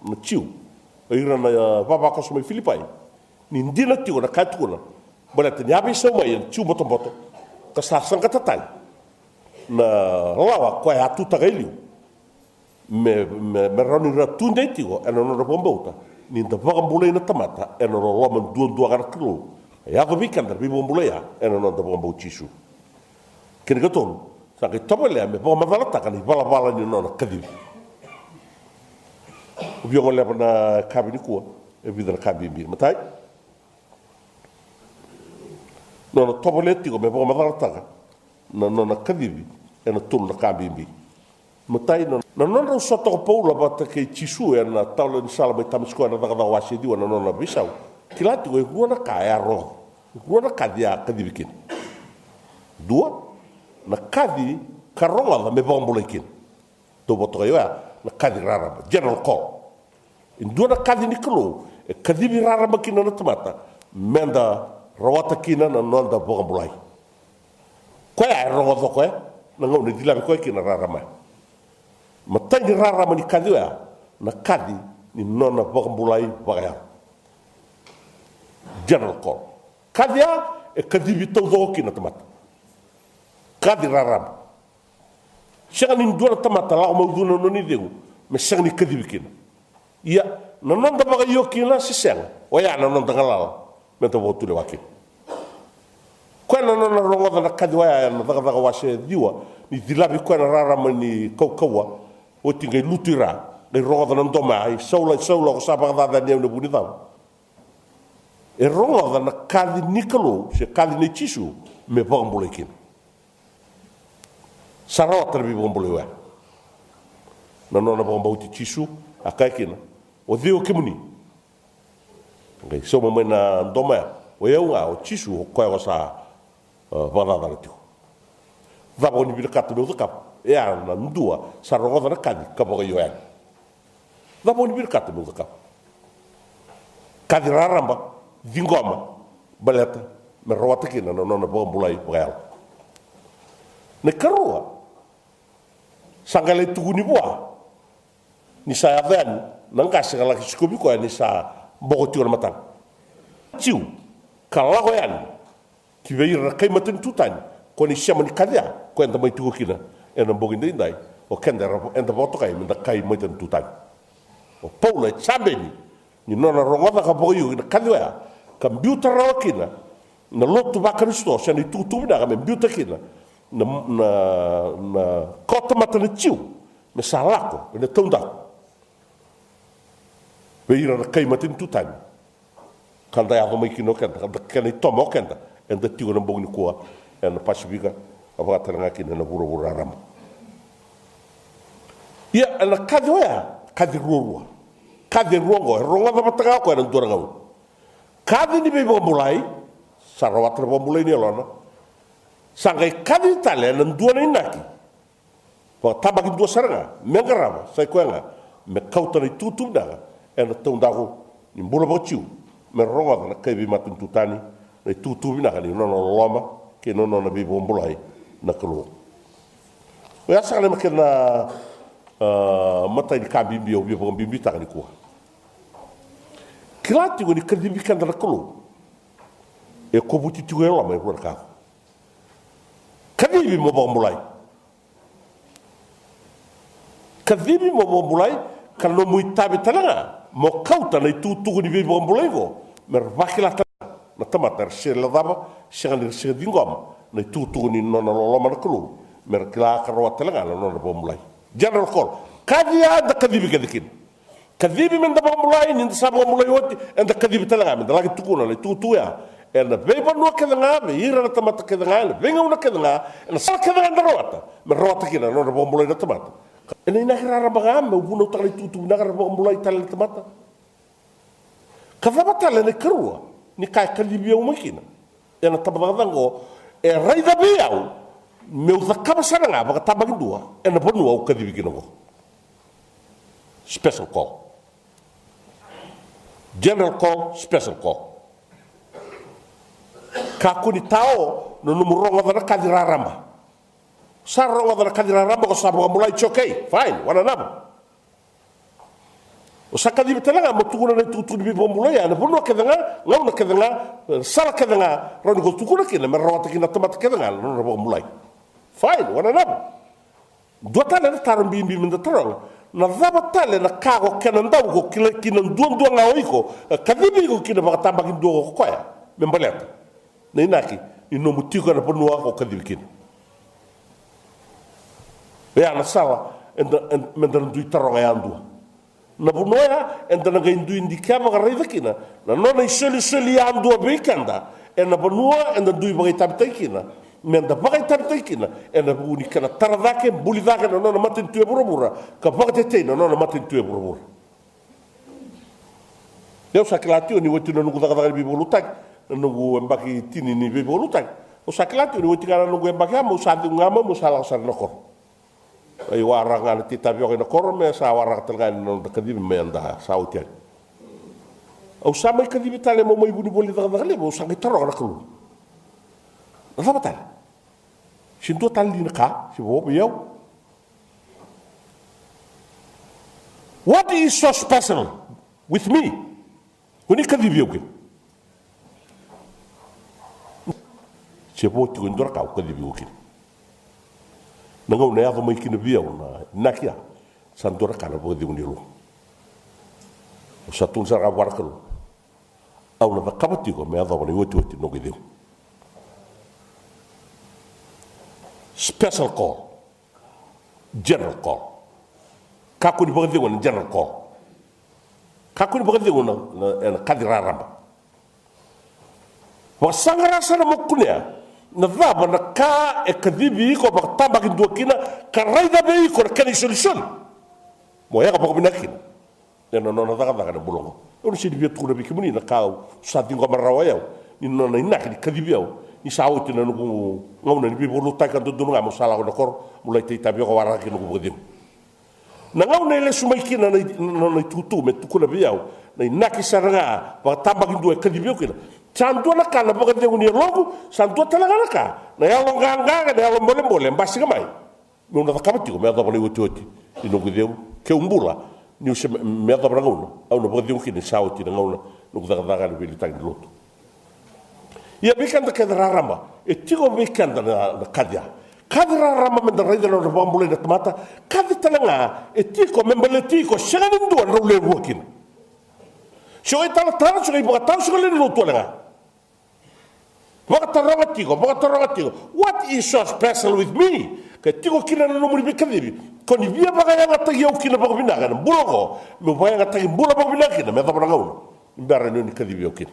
na Jiu, o ira na, e, vavakoso mai Filipai, ni dina tiko na ka e tukuna, baleta ni a veisau mai e na Jiu botoboto ka sa saqata tale na lawa koya a tutaka e liu. Me, me, me rawa ni ra tudei tiko ena nodra vakabauta ni da vakabulai na tamata ena loloma duadua ga na Kalou. E yaco vei keda na veivakabulai ya ena noda vakabauti Jisu. Kena ikatolu, sa qai tovolea me vakamacalataka na ivalavala ni nona kacivi. Au via goleva na yakavi nikua e vica na ka bibi. Matai, nona tovolea tiko me vakamacalataka na nona kacivi ena tolu na ka bibi. Matai, na, na nodrau sota ko Paula vata kei Jisu ena taula ni sala mai Tamasiko ena Cakacaka wase ciwa, na nona veisau. Kila tiko e rua na ka e a rogoca, e rua na kaci a kacivi kina. Dua, na kaci ka rogoca me vakabulai kina. Dou vakatokai oya na kaci raraba, general call. E dua na kaci ni Kalou e kacivi raraba kina na tamata, meda rawata kina na noda vakabulai. Koya e rogoca o koya na gauna e cilavi koya kina na rarama. Matai ni rarama ni kaci oya na kaci ni nona vakabulai vakayalo. General call. Kaci ya e kacivi taucoko kina na tamata. Kaci rarama. Sega ni dua na tamata lako mai ucuna na nona icegu me sega ni kacivi kina. Ia, na noda vakaio kina se sega, oya na noda galala meda vakatulewa kina. Koya na nona rogoca na kaci oya ena Cakacaka wase ciwa, ni cilavi koya na rarama ni kaukauwa, oti qai lutu i ra, qai rogoca na domo ya, i Saula, i Saula, ko sa vakacacani au ena vuku ni cava? E rogoca na kaci ni Kalou se kaci nei Jisu me vakabulai kina. Sa rawata na veivakabulai oya. Na nona vakabauti Jisu, a kaya kina, o cei o kemuni? Qai sauma mai na domo ya, o yau ga o Jisu, o koya ko sa, e, vakacacana tiko. Cava ko ni vinakata meu cakava? E a na dua sa rogoca na kaci ka vakaio yani. Cava o ni vinakata meu cakava? Kaci raraba, ciqoma, baleta me rawata kina na nona vakabulai vakayalo. Na ikarua, sa qai lai tukuni vua ni sa yaco yani na qase ka laki sikovi koya ni sa boko tiko na matana. Jiu, ka lako yani ki vei ira na kai matanitu tani, ko ni sema ni kaci ya ko eda mai tiko kina ena bogi daidai, o keda era, eda vakatokai meda kai matanitu tani. O Paula e jabeni ni nona rogoca ka vakaio ki na kaci oya, ka biuta rawa kina na lotu vaKarisito, se na itukutuku vinaka me biuta kina na, na, na kawatamata na Jiu, me sa lako ena taudaku vei ira na kai matanitu tani. Ka da yaco mai kina o keda, ka da kena itoma o keda, eda tiko ena bogi nikua ena Pasifika, ka vaka tale ga kina ena vuravura raraba. Ia, ena kaci oya, kaci ruarua. Kaci e rua oqo e rogoca vata ga o koya ena dua na gauna. Kaci ni veivakabulai, sa rawata na vakabulai ni yalona. Sa qai kaci tale ena dua na inaki vakatabakidua sara ga me qarava, sa i koya ga me kauta na itukutuku vinaka ena taudaku ni bula vakaJiu, me rogoca na kai veimatanitu tani na itukutuku vinaka ni nona loloma kei na nona veivakabulai na Kalou. Oya saka na kena, a, matai ni ka bibi au via vakabibitaka nikua. Kila tiko ni kacivi keda na Kalou, e kovuti tiko e loma e rua na ka. Kacivi mo vakabulai. Kacivi mo vakabulai, ka nomu itavi tale ga mo kauta na itukutuku ni veivakabulai oqo me ra vakila tale ga Na tamata era sega ni laveta, sega ni, sega ni ciqoma na itukutuku ni nona loloma na Kalou me ra kila ka rawa tale ga na nona vakabulai. General call. Kaci ya eda kacivi kece kina. Kacivi me da vakabulai, ni da sa vakabulai oti, eda kacivi tale ga me da laki tukuna na itukutuku ya ena veivanua kece ga, vei ira na tamata kece ga, ena veigauna kece ga, ena sala kece ga eda rawata, me rawata kina na nona vakabulai na tamata. Ena inaki raraba ga me vunautaka na itukutuku vinaka, ra vakabulai tale na tamata. Ka cava tale na ikarua ni ka e kacivi au mai kina ena tabacakacaka oqo, e raica vei au meu cakava sara ga vakatabakidua ena vanua au kacivi kina oqo. Special call. General call, special call. Kakua ni tao na nomu rogoca na kaci raraba. Sa rogoca na kaci raraba, ko sa vakabulai, it's okay, fine, wananavu. O sa kacivi tale ga mo tukuna na itukutuku ni veivakabulai ena vanua kece ga, gauna kece ga, sala kece ga, rawa ni ko tukuna kina me rawata kina na tamata kece ga na nona vakabulai. Fine, wananavu. Dua tale na taro bibi me da taroga. Na cava tale na ka ko kena dau ko kilai kina duadua ga o iko, e kacivi iko kina vakatabakidua ko koya me baleta na inaki ni nomu tiko ena vanua ko kacivi kina? Ia na sala eda, eda, me da na dui taroga yadua. Na vanua ya eda na qai dui dikeva ka raica kina na nona isolisoli yadua vei keda ena vanua eda dui vakaitavitaki kina, me da vakaitavitaki kina ena vuku ni kena tara cake, buli cake na nona matanitu e vuravura, ka vakatetei na nona matanitu e vuravura. Ia au sa kila tiko ni oti na noqu cakacaka ni veivakalotutaki, na noqu yabaki tini ni veivakalotutaki, au sa kila tiko ni oti ga na noqu yabaki ya, meu sa cegu ga mai meu sa lako sara ina koro. Ai waraka ga na tei tavioka ina koro me sa waraka tale ga na noda kacivi me da sa oti yani. Au sa mai kacivi tale, meu mai vunivoli cakacaka levu, au sa qai taroga na Kalou, na cava tale? Se dua tale li na ka se vo vei au? What is so special with me? Ko ni kacivi au kina. Se vo tiko e dua na ka au kacivi iko kina. Na gauna e yaco mai kina vei au na inaki ya, sa dua na ka na vakacegu ni yaloqu. Au sa tukuna sara ga vua na Kalou, au na cakava tiko me yacova na iotioti ni noqu icegu. Special call. General call. Kakua ni vakacegu ena general call. Kakua ni vakacegu ena, ena, ena kaci raraba. Vakasaqara sara mo kunea na cava na ka e kacivi iko vakatabakidua kina, ka raica vei iko na kena isolisoli mo yaga vakavinaka kina ena nona cakacaka ena bula oqo. Au na sega ni via tukuna vei kemuni na ka au sa ciqoma rawa o yau ni nona inaki ni kacivi au ni sa oti na noqu gauna ni veivakalotutaki, ka dodonu ga meu sa lako ina koro meu lai tei tavioka, waraka kina noqu vakacegu. Na gauna e lesu mai kina na, na, na itukutuku me tukuna vei au na inaki sara ga vakatabakidua e kacivi au kina, sa dua na ka na vakacegu ni yaloqu, sa dua tale ga na ka na yaloqaqa, na yalobolebole e basika mai. Meu na cakava tiko me yacova na iotioti ni noqu icegu, keu bula, niu se me, me yacova na gauna au na vakacegu kina ni sa oti na gauna noqu cakacaka ena veiliutaki ni lotu. Ia vei keda kece raraba, e tiko vei keda na, na kaci ya. Kaci raraba me da raica na nona vakabulai na tamata. Kaci tale ga e tiko me baleti iko, sega ni dua drau lewe rua kina. Se o italatala, se o ivakatawa, se o lewe ni lotu wale ga. Vakataroga tiko, vakataroga tiko. What is so special with me? Ke tiko kina na nomuni veikacivi ko ni via vakayagataki au kina vakavinaka ena bula oqo, meu vakayagataki bula vakavinaka kina me yacova na gauna ni bera ni o ni kacivi au kina.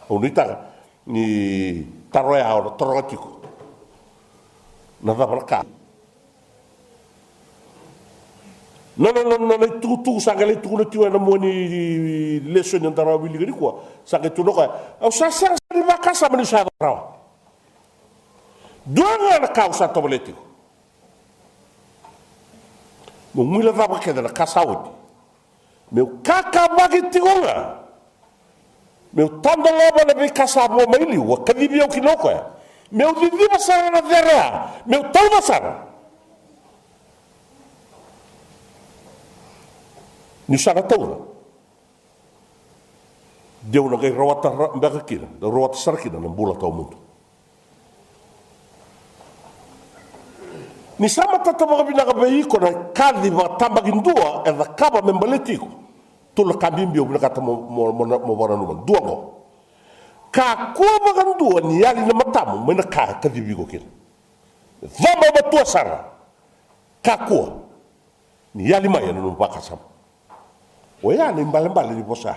Au nuitaka ni taro ya o na taroga tiko. Na cava na ka? Na, na, na, na, na itukutuku sa qai lai tukuna tiko ena mua ni lesoni eda rawa wilika nikua. Sa qai tukuna o koya, au sa sega sara ni vakasama niu sa yaco rawa. Dua ga na ka au sa tovolea tiko, meu guilecava kece na ka sa oti. Meu kakavaki tiko ga meu tadolava na veika sa vo mai liu a kacivi au kina o koya. Meu ciciva sara na cere ya, meu tauca sara. Niu sa na tauca, deu na qai rawata ra-, beka kina, dau rawata sara kina na bula tawamudu. Ni sa matata vakavinaka vei iko na kaci vakatabakidua e cakava me baleti iko, tolu na ka bibi au vinakata mo, mo, mo, mo vakananuma. Dua oqo. Kakua vakadua ni yali na matamu mai na ka e kacivi iko kina. Coba matua sara. Kakua ni yali mai ena nomu vakasama. Oya na ibalebale ni vosa.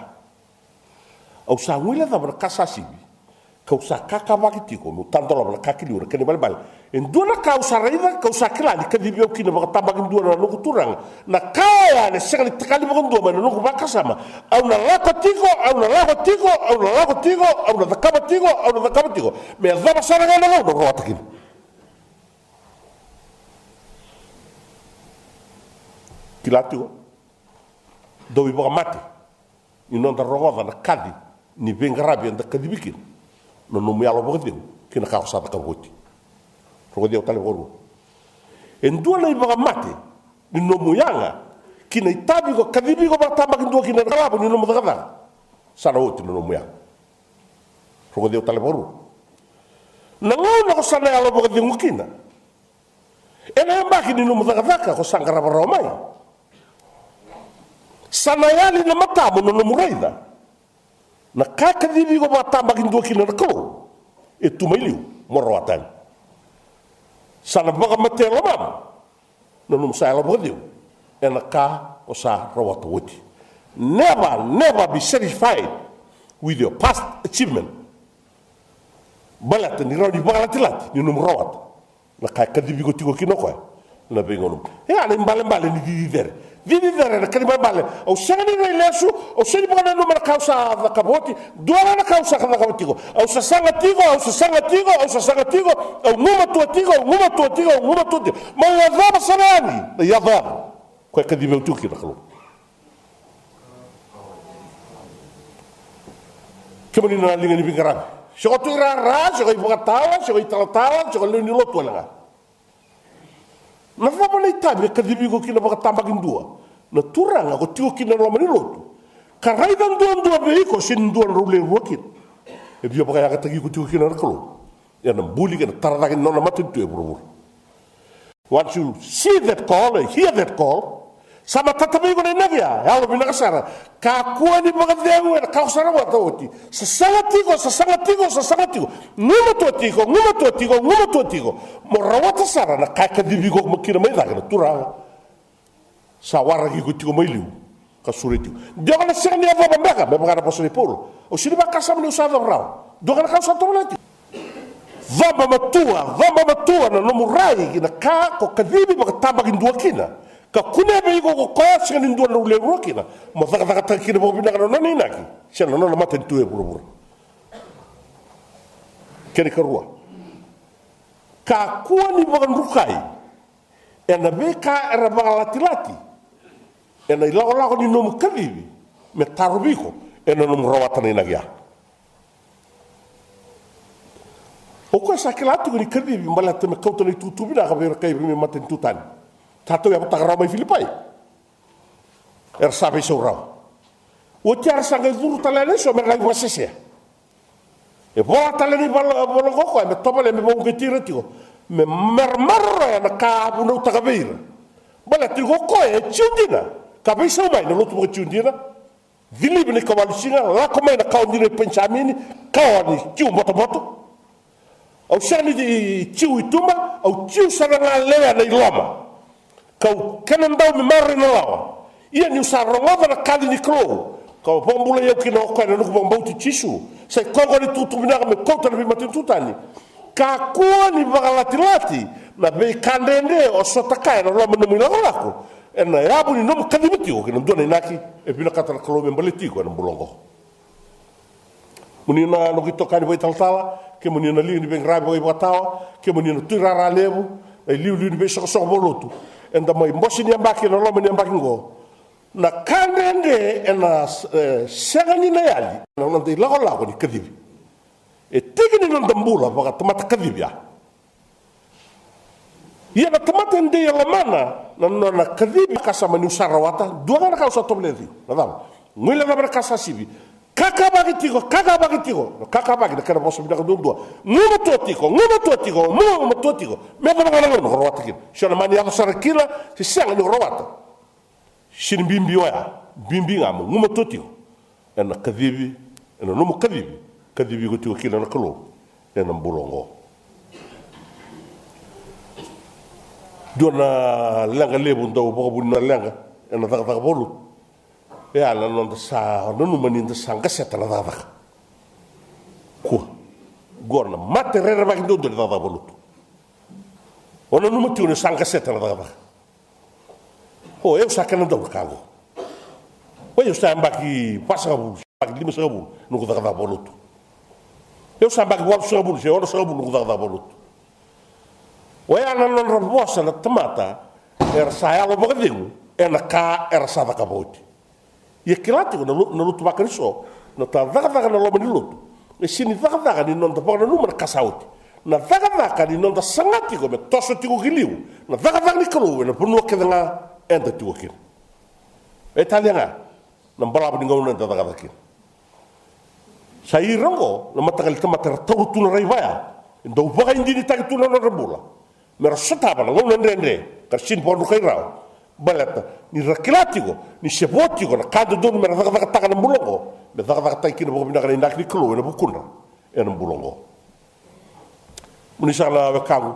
Au sa guilecava na ka sa sivi, kau sa kakavaki tiko meu tadolava na ka ki liu. Na kena ibalebale, e dua na ka au sa raica kau sa kila ni kacivi au kina vakatabakidua na noqu Turaga. Na ka oya ena sega ni takali vakadua mai na noqu vakasama. Au na lako tiko, au na lako tiko, au na lako tiko, au na cakava tiko, au na cakava tiko, me yacova sara ga na gauna au rawata kina. Kila tiko, dau ivakamate ni noda rogoca na kaci ni veiqaravi eda kacivi kina na nomu yalo vakacegu ki na ka o sa cakava oti. Rogoci au tale vakarua. E dua na ivakamate ni nomu yaga ki na itavi ko kacivi iko vakatabakidua kina na kalavo ni nomu cakacaka. Sa na oti na nomu yaga. Rogoci au tale vakarua. Na gauna ko sa na yalo vakacegu kina ena yabaki ni nomu cakacaka ko sa qarava rawa mai, sa na yali na matamu na nomu raica na ka e kacivi iko vakatabakidua kina na Kalou e tu mai liu mo rawata yani. Sa na vakamatea e lomamu na nomu sa yalo vakacegu ena ka o sa rawata oti. Never, never be satisfied with your past achievement. Baleta ni rawa ni vakalatilati ni nomu rawata na ka e kacivi iko tiko kina o koya na veigauna. E a na ibalebale ni cici cere. Cici cere na kena ibalebale. Au sega ni rai lesu, au sega ni vakananuma na ka au sa cakava oti, dua ga na ka au sa cakava tiko. Au sasaga tiko, au sasaga tiko, au sasaga tiko, au gumatua tiko, au gumatua tiko, au gumatua tiko. Mai yacova sara yani na iyacoyaco ko e kacivi au tiko kina na Kalou. Kemuni na liga ni veiqaravi, se ko tu i rara, se ko i vakatawa, se ko i talatala, se ko lewe ni lotu wale ga. Na cava na itavi e kacivi iko kina vakatabakidua na Turaga ko tiko kina na loma ni lotu, ka raica duadua vei iko se ni dua na drau lewe rua kina? E via vakayagataki iko tiko kina na Kalou ena buli kei na tara cake ni nona matanitu e vuravura. Once you see that call, hear that call, sa matata vei iko na inaki ya, yalo vinaka sara. Kakua ni vakacegu ena ka ko sa rawata oti. Sasaga tiko, sasaga tiko, sasaga tiko. Gumatua tiko, gumatua tiko, gumatua tiko. Mo rawata sara na ka e kacivi iko kina mai cake na Turaga. Sa waraki iko tiko mai liu ka sureti iko. Dua ga na sega ni yacova beka, me vaka na vosa nei Paula. Au sega ni vakasama niu sa yacova rawa. Dua ga na ka au sa tovolea tiko. Coba matua, coba matua na nomu rai ki na ka ko kacivi vakatabakidua kina, ka kunea vei iko ko koya sega ni dua na drau lewe rua kina, mo cakacakataka kina vakavinaka na nona inaki se na nona matanitu e vuravura. Kena ikarua, kakua ni vakadrukai ena veika era vakalatilati ena ilakolako ni nomu kacivi me tarovi iko ena nomu rawata na inaki ya. O koya sa kila tiko ni kacivi baleta me kauta na itukutuku vinaka vei ira kai vei matanitu tani. Sa tau yavutaka rawa mai Filipai. Era sa veisau rawa. Oti era sa qai curu tale yani eso me ra qai vakasesea. E vola tale ni vala- vola qo koya me tovolea me vakauqeti ira tiko me maramaroroya na ka a vunautaka vei ira. Baleta tiko o koya e Jiu dina ka veisau mai na lotu vakaJiu dina. Cilivi na ikawalu siga, lako mai na kawa dina i Penijamini, kawa ni Jiu botoboto. Au sega ni Jiu i tuba, au Jiu sara ga lewe na i loma. Kau kena dau me maroroi na lawa. Ia niu sa rogoca na kaci ni Kalou, kau vakabulai au kina o koya na noqu vakabauti Jisu. Sa i koya qo na itukutuku vinaka me kauta na veimatanitu tani. Kakua ni vakalatilati na veika dredre o sota kaya ena loma ni nomu ilakolako ena yavu ni nomu kacivi tiko kei na dua na inaki e vinakata na Kalou me baleti iko ena bula oqo. Kemuni na noqu itokani vakaitalatala, kemuni na liga ni veiqaravi vakaivakatawa, kemuni na tuirara levu, na iliuliu ni veisoqosoqo vakalotu, eda mai bose ni yabaki ena loma ni yabaki oqo. Na ka dredre ena, e, sega ni na yali na noda ilakolako ni kacivi. E tiki ni noda bula vakatamata kacivi ya. Ia na tamata e dei e lomana na nona kacivi, vakasama niu sa rawata, dua ga na ka au sa tovolea tiko. Na cava? Guilecava na ka sa sivi. Kakavaki tiko, kakavaki tiko. Na kakavaki na kena vosa vinaka duadua. Gumatua tiko, gumatua tiko, gumatua tiko. Me yacova ga na gauna ko rawata kina. Se o na mani yaco sara kina, se sega ni ko rawata. Sega ni bibi oya, bibi ga mo gumatua tiko ena kacivi, ena nomu kacivi kacivi iko tiko kina na Kalou ena bula oqo. Dua na leqa levu dau vakavuna na leqa ena cakacaka vakalotu. E a na noda sa nanuma ni da sa qaseta na cakacaka. Kua. Qo na mate rerevaki duadua ni cakacaka vakalotu. O nanuma tiko ni sa qaseta na cakacaka. O, au sa kena dau na ka qo. O, au sa yabaki vasagavulu, yabaki limasagavulu noqu cakacaka vakalotu. Au sa yabaki walusagavulu se onosagavulu noqu cakacaka vakalotu. O ya na nodra vosa na tamata era sa yalo vakacegu ena ka era sa cakava oti. Ia kila tiko na lo-, na lotu vaKarisito, na ta cakacaka na loma ni lotu. E sega ni cakacaka ni noda vakananuma na ka sa oti. Na cakacaka ni noda saga tiko me toso tiko ki liu na cakacaka ni Kalou ena vanua kece ga eda tiko kina. E talia ga na balavu ni gauna eda cakacaka kina. Sa ira oqo na mataqali tamata era taura tu na rai vaya, e dau vakaidinitaki tu na nodra bula. Me ra sotava na gauna dredre ka ra sega ni vakadrukai rawa. Baleta ni ra kila tiko ni se vo tiko na ka dodonu me ra cakacakataka na bula oqo, me cakacakataki kina vakavinaka na inaki ni Kalou ena vukudra ena bula oqo. Mo ni sa na wekaqu,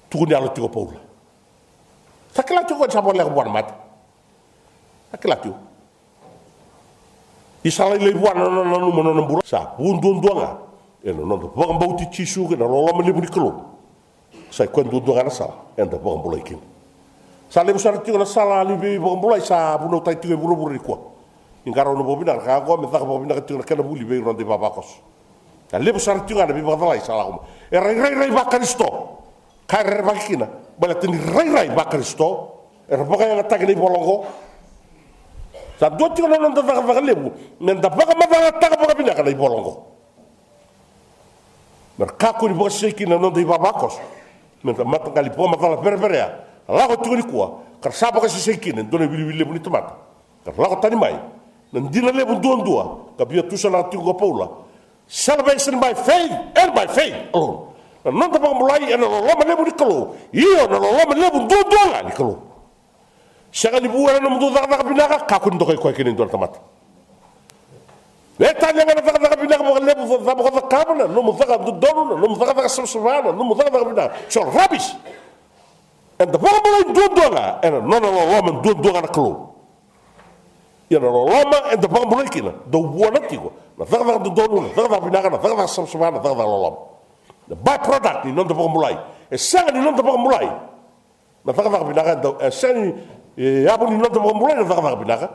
tukuni yalo tiko o Paula. Sa kila tiko ni sa voleka vua na mate. Sa kila tiko. Ia sa lailai vua na nona nanuma na nona bula. Sa vu duadua ga ena noda vakabauti Jisu kei na loloma levu ni Kalou. Sa i koya duadua ga na sala eda vakabulai kina. Sa levu sara tiko na sala ni veivakabulai sa vunautaki tiko e vuravura nikua. Ni qarauna vakavinaka na ka oqo me caka vakavinaka tiko na kena vuli vei ira noda ivavakoso. Sa levu sara tiko ga na veivakacalai sa lako mai. Era irairai vaKarisito. Ka e rerevaki kina, baleta ni rairai vaKarisito, era vakayagataki na ivola oqo. Sa dua tiko na noda cakacaka levu, meda vakamacalataka vakavinaka na ivola oqo. Mera kakua ni vakasesei kina na noda ivavakoso. Meda mataqali vakamacala vereverea, lako tiko nikua, ka ra sa vakasesei kina e dua na iwiliwili levu ni tamata. Ka ra lako tani mai na dina levu duadua, ka via tusanaka tiko o Paula. Salvation by faith and by faith alone. Na noda vakabulai ena loloma levu ni Kalou. Io, na loloma levu duadua ga ni Kalou. Sega ni vu ena nomudou cakacaka vinaka, kakua ni dokai koya kina e dua na tamata. E tani ga na cakacaka vinaka vakalevu, cava ko cakava, na nomu caka dodonu, na nomu cakacaka savasava, na nomu cakacaka vinaka. So rubbish. Eda vakabulai duadua ga ena nona loloma duadua ga na Kalou. Ia na loloma eda vakabulai kina, dau vuana tiko na cakacaka dodonu, na cakacaka vinaka, na cakacaka savasava, na cakacaka loloma. Na by-product ni noda vakabulai. E sega ni noda vakabulai na cakacaka vinaka, e dau, e sega ni, e, yavu ni noda vakabulai na cakacaka vinaka.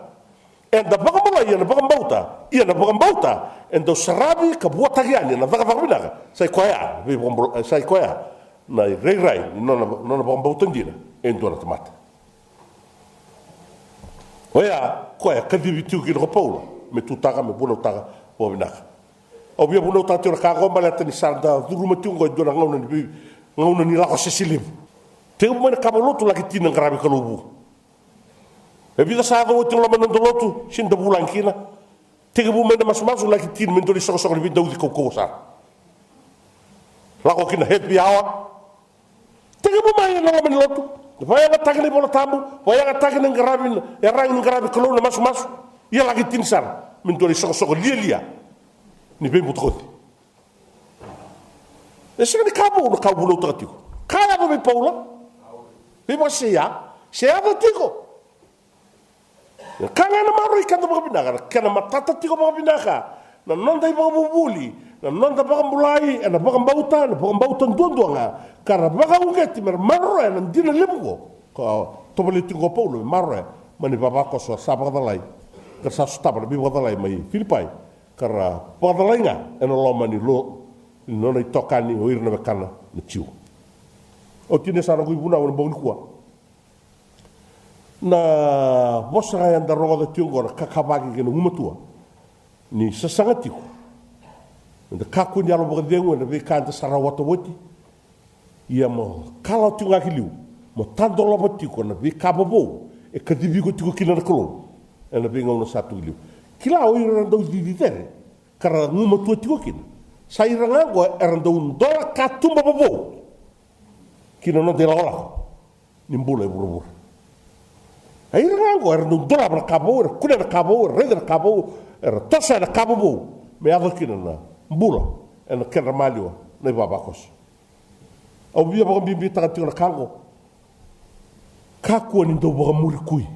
Eda vakabulai ena vakabauta, ia na vakabauta e dau saravi ka vuataki yani na cakacaka vinaka. Sa i koya, veivakabula-, e, sa i koya na irairai ni nona, nona vakabauta dina e dua na tamata. Oya koya e kacivi tiko kina ko Paula me tutaka, me vunautaka vakavinaka. Au via vunautaka tiko na ka oqo baleta ni sa da curuma tiko oqo e dua na gauna ni vei, gauna ni lako sese levu. Tekivu mai na kava lotu, laki tini na qaravi Kalou vu. E vica sa yaco oti na loma ni noda lotu, sega ni da vulagi kina. Tekivu mai na masumasu, laki tini me dua na isoqosoqo ni veidauci kaukauwa sara. Lako kina happy hour. Tekivu mai ena loma ni lotu. Vakayagataki na iVola Tabu, vakayagataki na qaravi, na iyaragi ni qaravi Kalou, na masumasu. Ia laki tini sara me dua na isoqosoqo lialia ni veibutakoci. E sega ni ka vou na ka au vunautaka tiko. Ka yaco vei Paula, veivakasesei, se yaco tiko. Na ka ga ena maroroi keda vakavinaka, na kena matata tiko vakavinaka na noda ivakavuvuli, na noda vakabulai ena vakabauta, na vakabauta duadua ga, ka ra vakauqeti me ra maroroya na dina levu oqo. Ka tovolea tiko o Paula me maroroya mai na ivavakoso sa vakacalai, ka ra sa sotava na veivakacalai mai Filipai, ka ra vakacalai ga ena loma ni lo-, ni nona itokani o ira na wekana na Jiu. Au tinia sara na noqu ivunau ena bogi nikua. Na vosa ga eda rogoca tiko oqo, na kakavaki kei na gumatua ni sasaga tiko. Eda kakua ni yalo vakacegu ena veika eda sa rawata oti. Ia mo kalawa tiko ga ki liu, mo tadolava tiko na veika vovou e kacivi iko tiko kina na Kalou ena veigauna sa tu ki liu. Kila, o ira era dau cici cere ka ra gumatua tiko kina, sa ira ga oqo era dau dola katuba vovou ki na noda ilakolako ni bula e vuravura. A ira ga oqo era dau dolava na ka vou, era kunea na ka vou, era raica na ka vou, era tosoya na ka vovou. me yaco kina na bula ena kedra maliwa na ivavakoso. Au via vakabibitaka tiko na ka oqo. Kakua ni dau vakamurikui.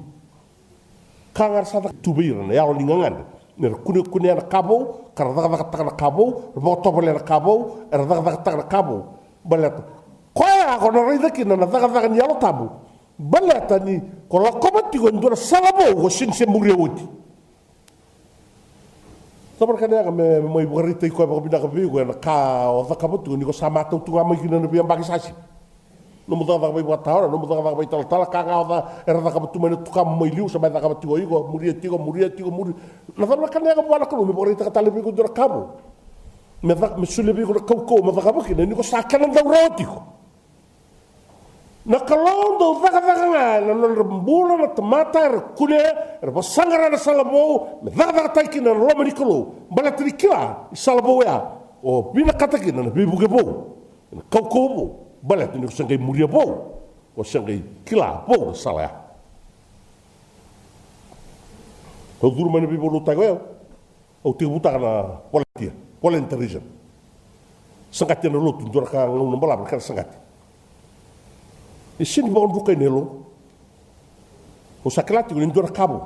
Ka ga ra sa caka tu vei ira na yalo ni gagadre, ni ra kunekunea na ka vou, ka ra cakacakataka na ka vou, ra vakatovolea na ka vou, era cakacakataka na ka vou. Baleta koya ko na raica kina na cakacaka ni Yalo Tabu. Baleta ni ko lakova tiko e dua na sala vou ko sega ni se muria oti. Cava na ka na yaga me mai vakaraitaki koya vakavinaka vei iko ena ka o cakava tu ni ko sa matau tu ga mai kina na veiyabaki sa sivi? Nomu cakacaka vakaivakatawa, nomu cakacaka vakaitalatala, ka ga o ca era cakava tu mai na tukamu mai liu, sa mai cakava tiko iko, muria tiko, muria tiko, muria. Na cava na ka na yaga vua na Kalou me vakaraitaka tale vei iko dua na ka vou? Me caka, me solia vei iko na kaukauwa mo cakava kina ni ko sa kena dau rawa tiko. Na Kalou dau cakacaka ga ena nodra bula na tamata era kunea, era vakasaqara na sala vou me cakacakataki kina na loma ni Kalou. Baleta ni kila ni sala vou ya o vinakata kina na veivuke vou, na kaukauwa vou. Baleta ni ko se qai muria vou, ko se qai kila vou na sala ya. Au curu mai na veivakalotutaki oya. Au tekivutaka na volunteer, volunteerism. Saqati ena lotu, dua na ka gauna balavu na kena saqati. E sega ni vakadrukai na yalou. Au sa kila tiko ni dua na ka vou.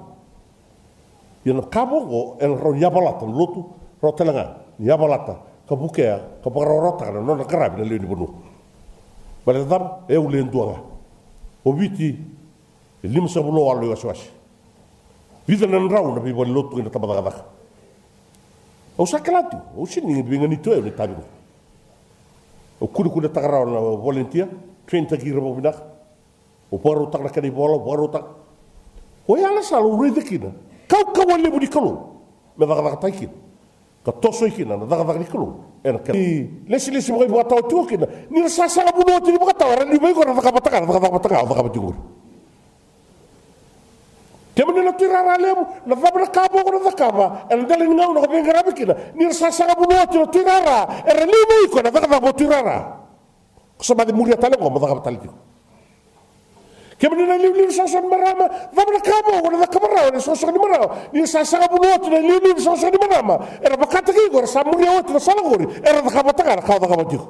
Ia na ka vou oqo ena rawa ni yavalata na lotu, rawa tale ga ni yavalata ka vukea ka vakarawarawataka na nona qaravi na lewe ni vanua. Baleta cava? E au le dua ga. O Viti e limasagavulu na walu na iwasewase. Vica na drau na veivalenilotu kei na tabacakacaka. Au sa kila tu, au sega ni veiganiti au na itavi oqo. Au kunekunetaka rawa na volunteer, traintaki ira vakavinaka. Au vakarautaka na kena ivola, au vakarautaka. Oya na sala au raica kina kaukauwa levu ni Kalou me cakacakataki kina. Ka tosoi kina na cakacaka ni Kalou ena kena ilesilesi vakaivakatawa tiko kina. Ni ra sa saga vunau oti ni vakatawa, era liu vei iko, era caka vata ga na cakacaka vata ga o cakava tiko qori. Kemuni na tuirara levu, na cava na ka vou ko na cakava ena dela ni gauna ko veiqaravi kina? Ni ra sa saga vunau oti na tuirara, era liu vei iko ena cakacaka vakaturara. Ko sa baci muria tale oqo mo cakava tale tiko. Kemuni na iliuliu ni soqosoqo ni marama, cava na ka vou ko na cakava rawa ena soqosoqo ni marama? Ni sa saga vunau oti na iliuliu ni soqosoqo ni marama, era vakataki iko, era sa muria oti na sala qori, era cakava vata ga na ka o cakava tiko.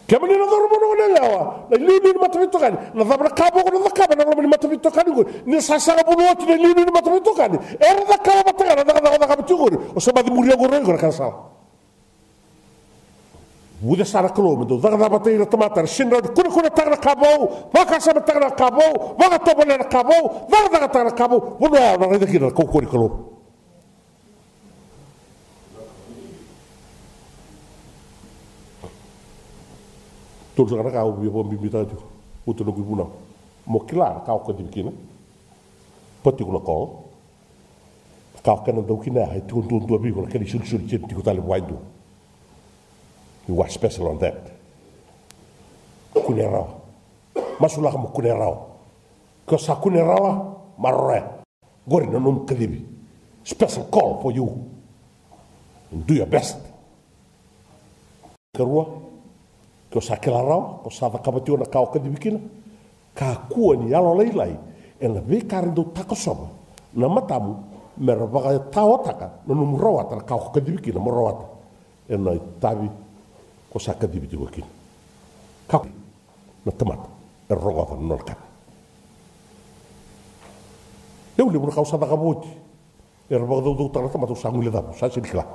Kemuni na cauravou, na goneyalewa, na iliuliu ni mataveitokani, na cava na ka vou ko na cakava ena loma ni mataveitokani qori? Ni sa saga vunau oti na iliuliu ni mataveitokani, era cakava vata ga na cakacaka o cakava tiko qori. O sa baci muria qori o iko na kena sala. Vucesa na Kalou me dau cakacakataki ira na tamata era sega ni rawa ni kunekunetaka na ka vou, vakasamataka na ka vou, vakatovolea na ka vou, cakacakataka na ka vou. Vanua ya o na raica kina na kaukauwa ni Kalou. Tolu saka na ka au via vakabibitaka tiko. Uta noqu ivunau. Mo kila na ka o kacivi kina. Particular call. Ka o kena dau kina ya e tiko duadua vei iko na kena isolisoli, sega ni tiko tale vua e dua. You are special on that. Kunea rawa. Masulaka mo kunea rawa. Ke o sa kunea rawa, maroroya. Qori na nomu kacivi. Special call for you. Do your best. Karua, ke o sa kila rawa, ke o sa cakava tiko na ka o kacivi kina, kakua ni yalolailai ena veika era dau takosova na matamu me ra vakataotaka na nomu rawata na ka o kacivi kina mo rawata ena itavi ko sa kacivi tiko kina. Kakua na tamata era rogoca na nona ka. E levu na ka au sa cakava oti. Era vakacaucautaka na tamata, au sa guilecava, au sa sega ni kila.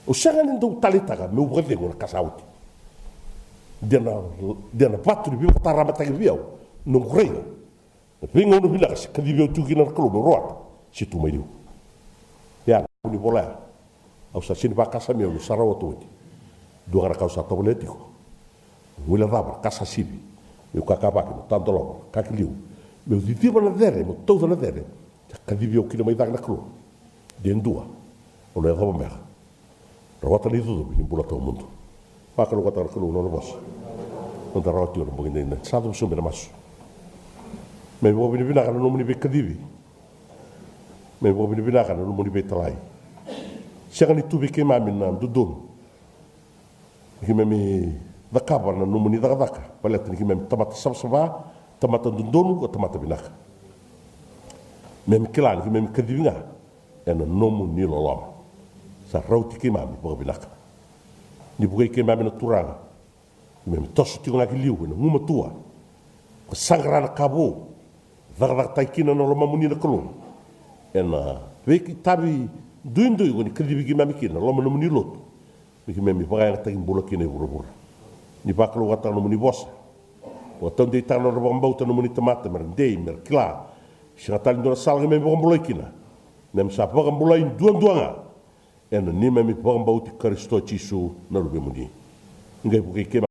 Au sega ni dau taleitaka meu vakacegu na ka sa oti. Dia na, dia na vatu ni veivakataramataki vei au noqu raica na veigauna vinaka se kacivi au tiko kina na Kalou meu rawata se tu mai liu. Ia, ni vola ya. Au sa sega ni vakasami au niu sa rawata oti. Dua ga na ka au sa tovolea tiko. Guilecava na ka sa sivi. Meu kakavaki, meu tadolava na ka ki liu. Meu ciciva na cere, meu tauca na cere. Sa kacivi au kina mai cake na Kalou. De dua. Au na yacova beka. Rawata na icocovi ni bula tawamudu. Vakalougatataka na Kalou na nona vosa. Noda rawa tiko na bogi edaidai. Sa cavu sobu ena masu. Me vakavinavinaka na nomuni veikacivi. Me vakavinavinaka na nomuni veitalai. Sega ni tu vei keimami na dodonu ni keimami cakava na nomuni cakacaka, baleta ni keimami tamata savasava, tamata dodonu, ka tamata vinaka. Keimami kila ni keimami kacivi ga ena nomuni loloma. Sa rauti keimami vakavinaka. Ni vukei keimami na Turaga, keimami toso tiko ga ki liu ena gumatua, ka saqara na ka vou, cakacakataki kina na lomamuni na Kalou. Ena veitavi duidui ko ni kacivi keimami kina ena loma ni nomuni lotu, me keimami vakayagataki bula kina e vuravura. Ni vakalougatataka na nomuni vosa, vakataudeitaka na nodra vakabauta na nomuni tamata me ra dei, me ra kila. Sega tale ni dua na sala keimami vakabulai kina, keimami sa vakabulai duadua ga ena neimami vakabauti Karisito Jisu na Luvemuni. Qai vukei keimami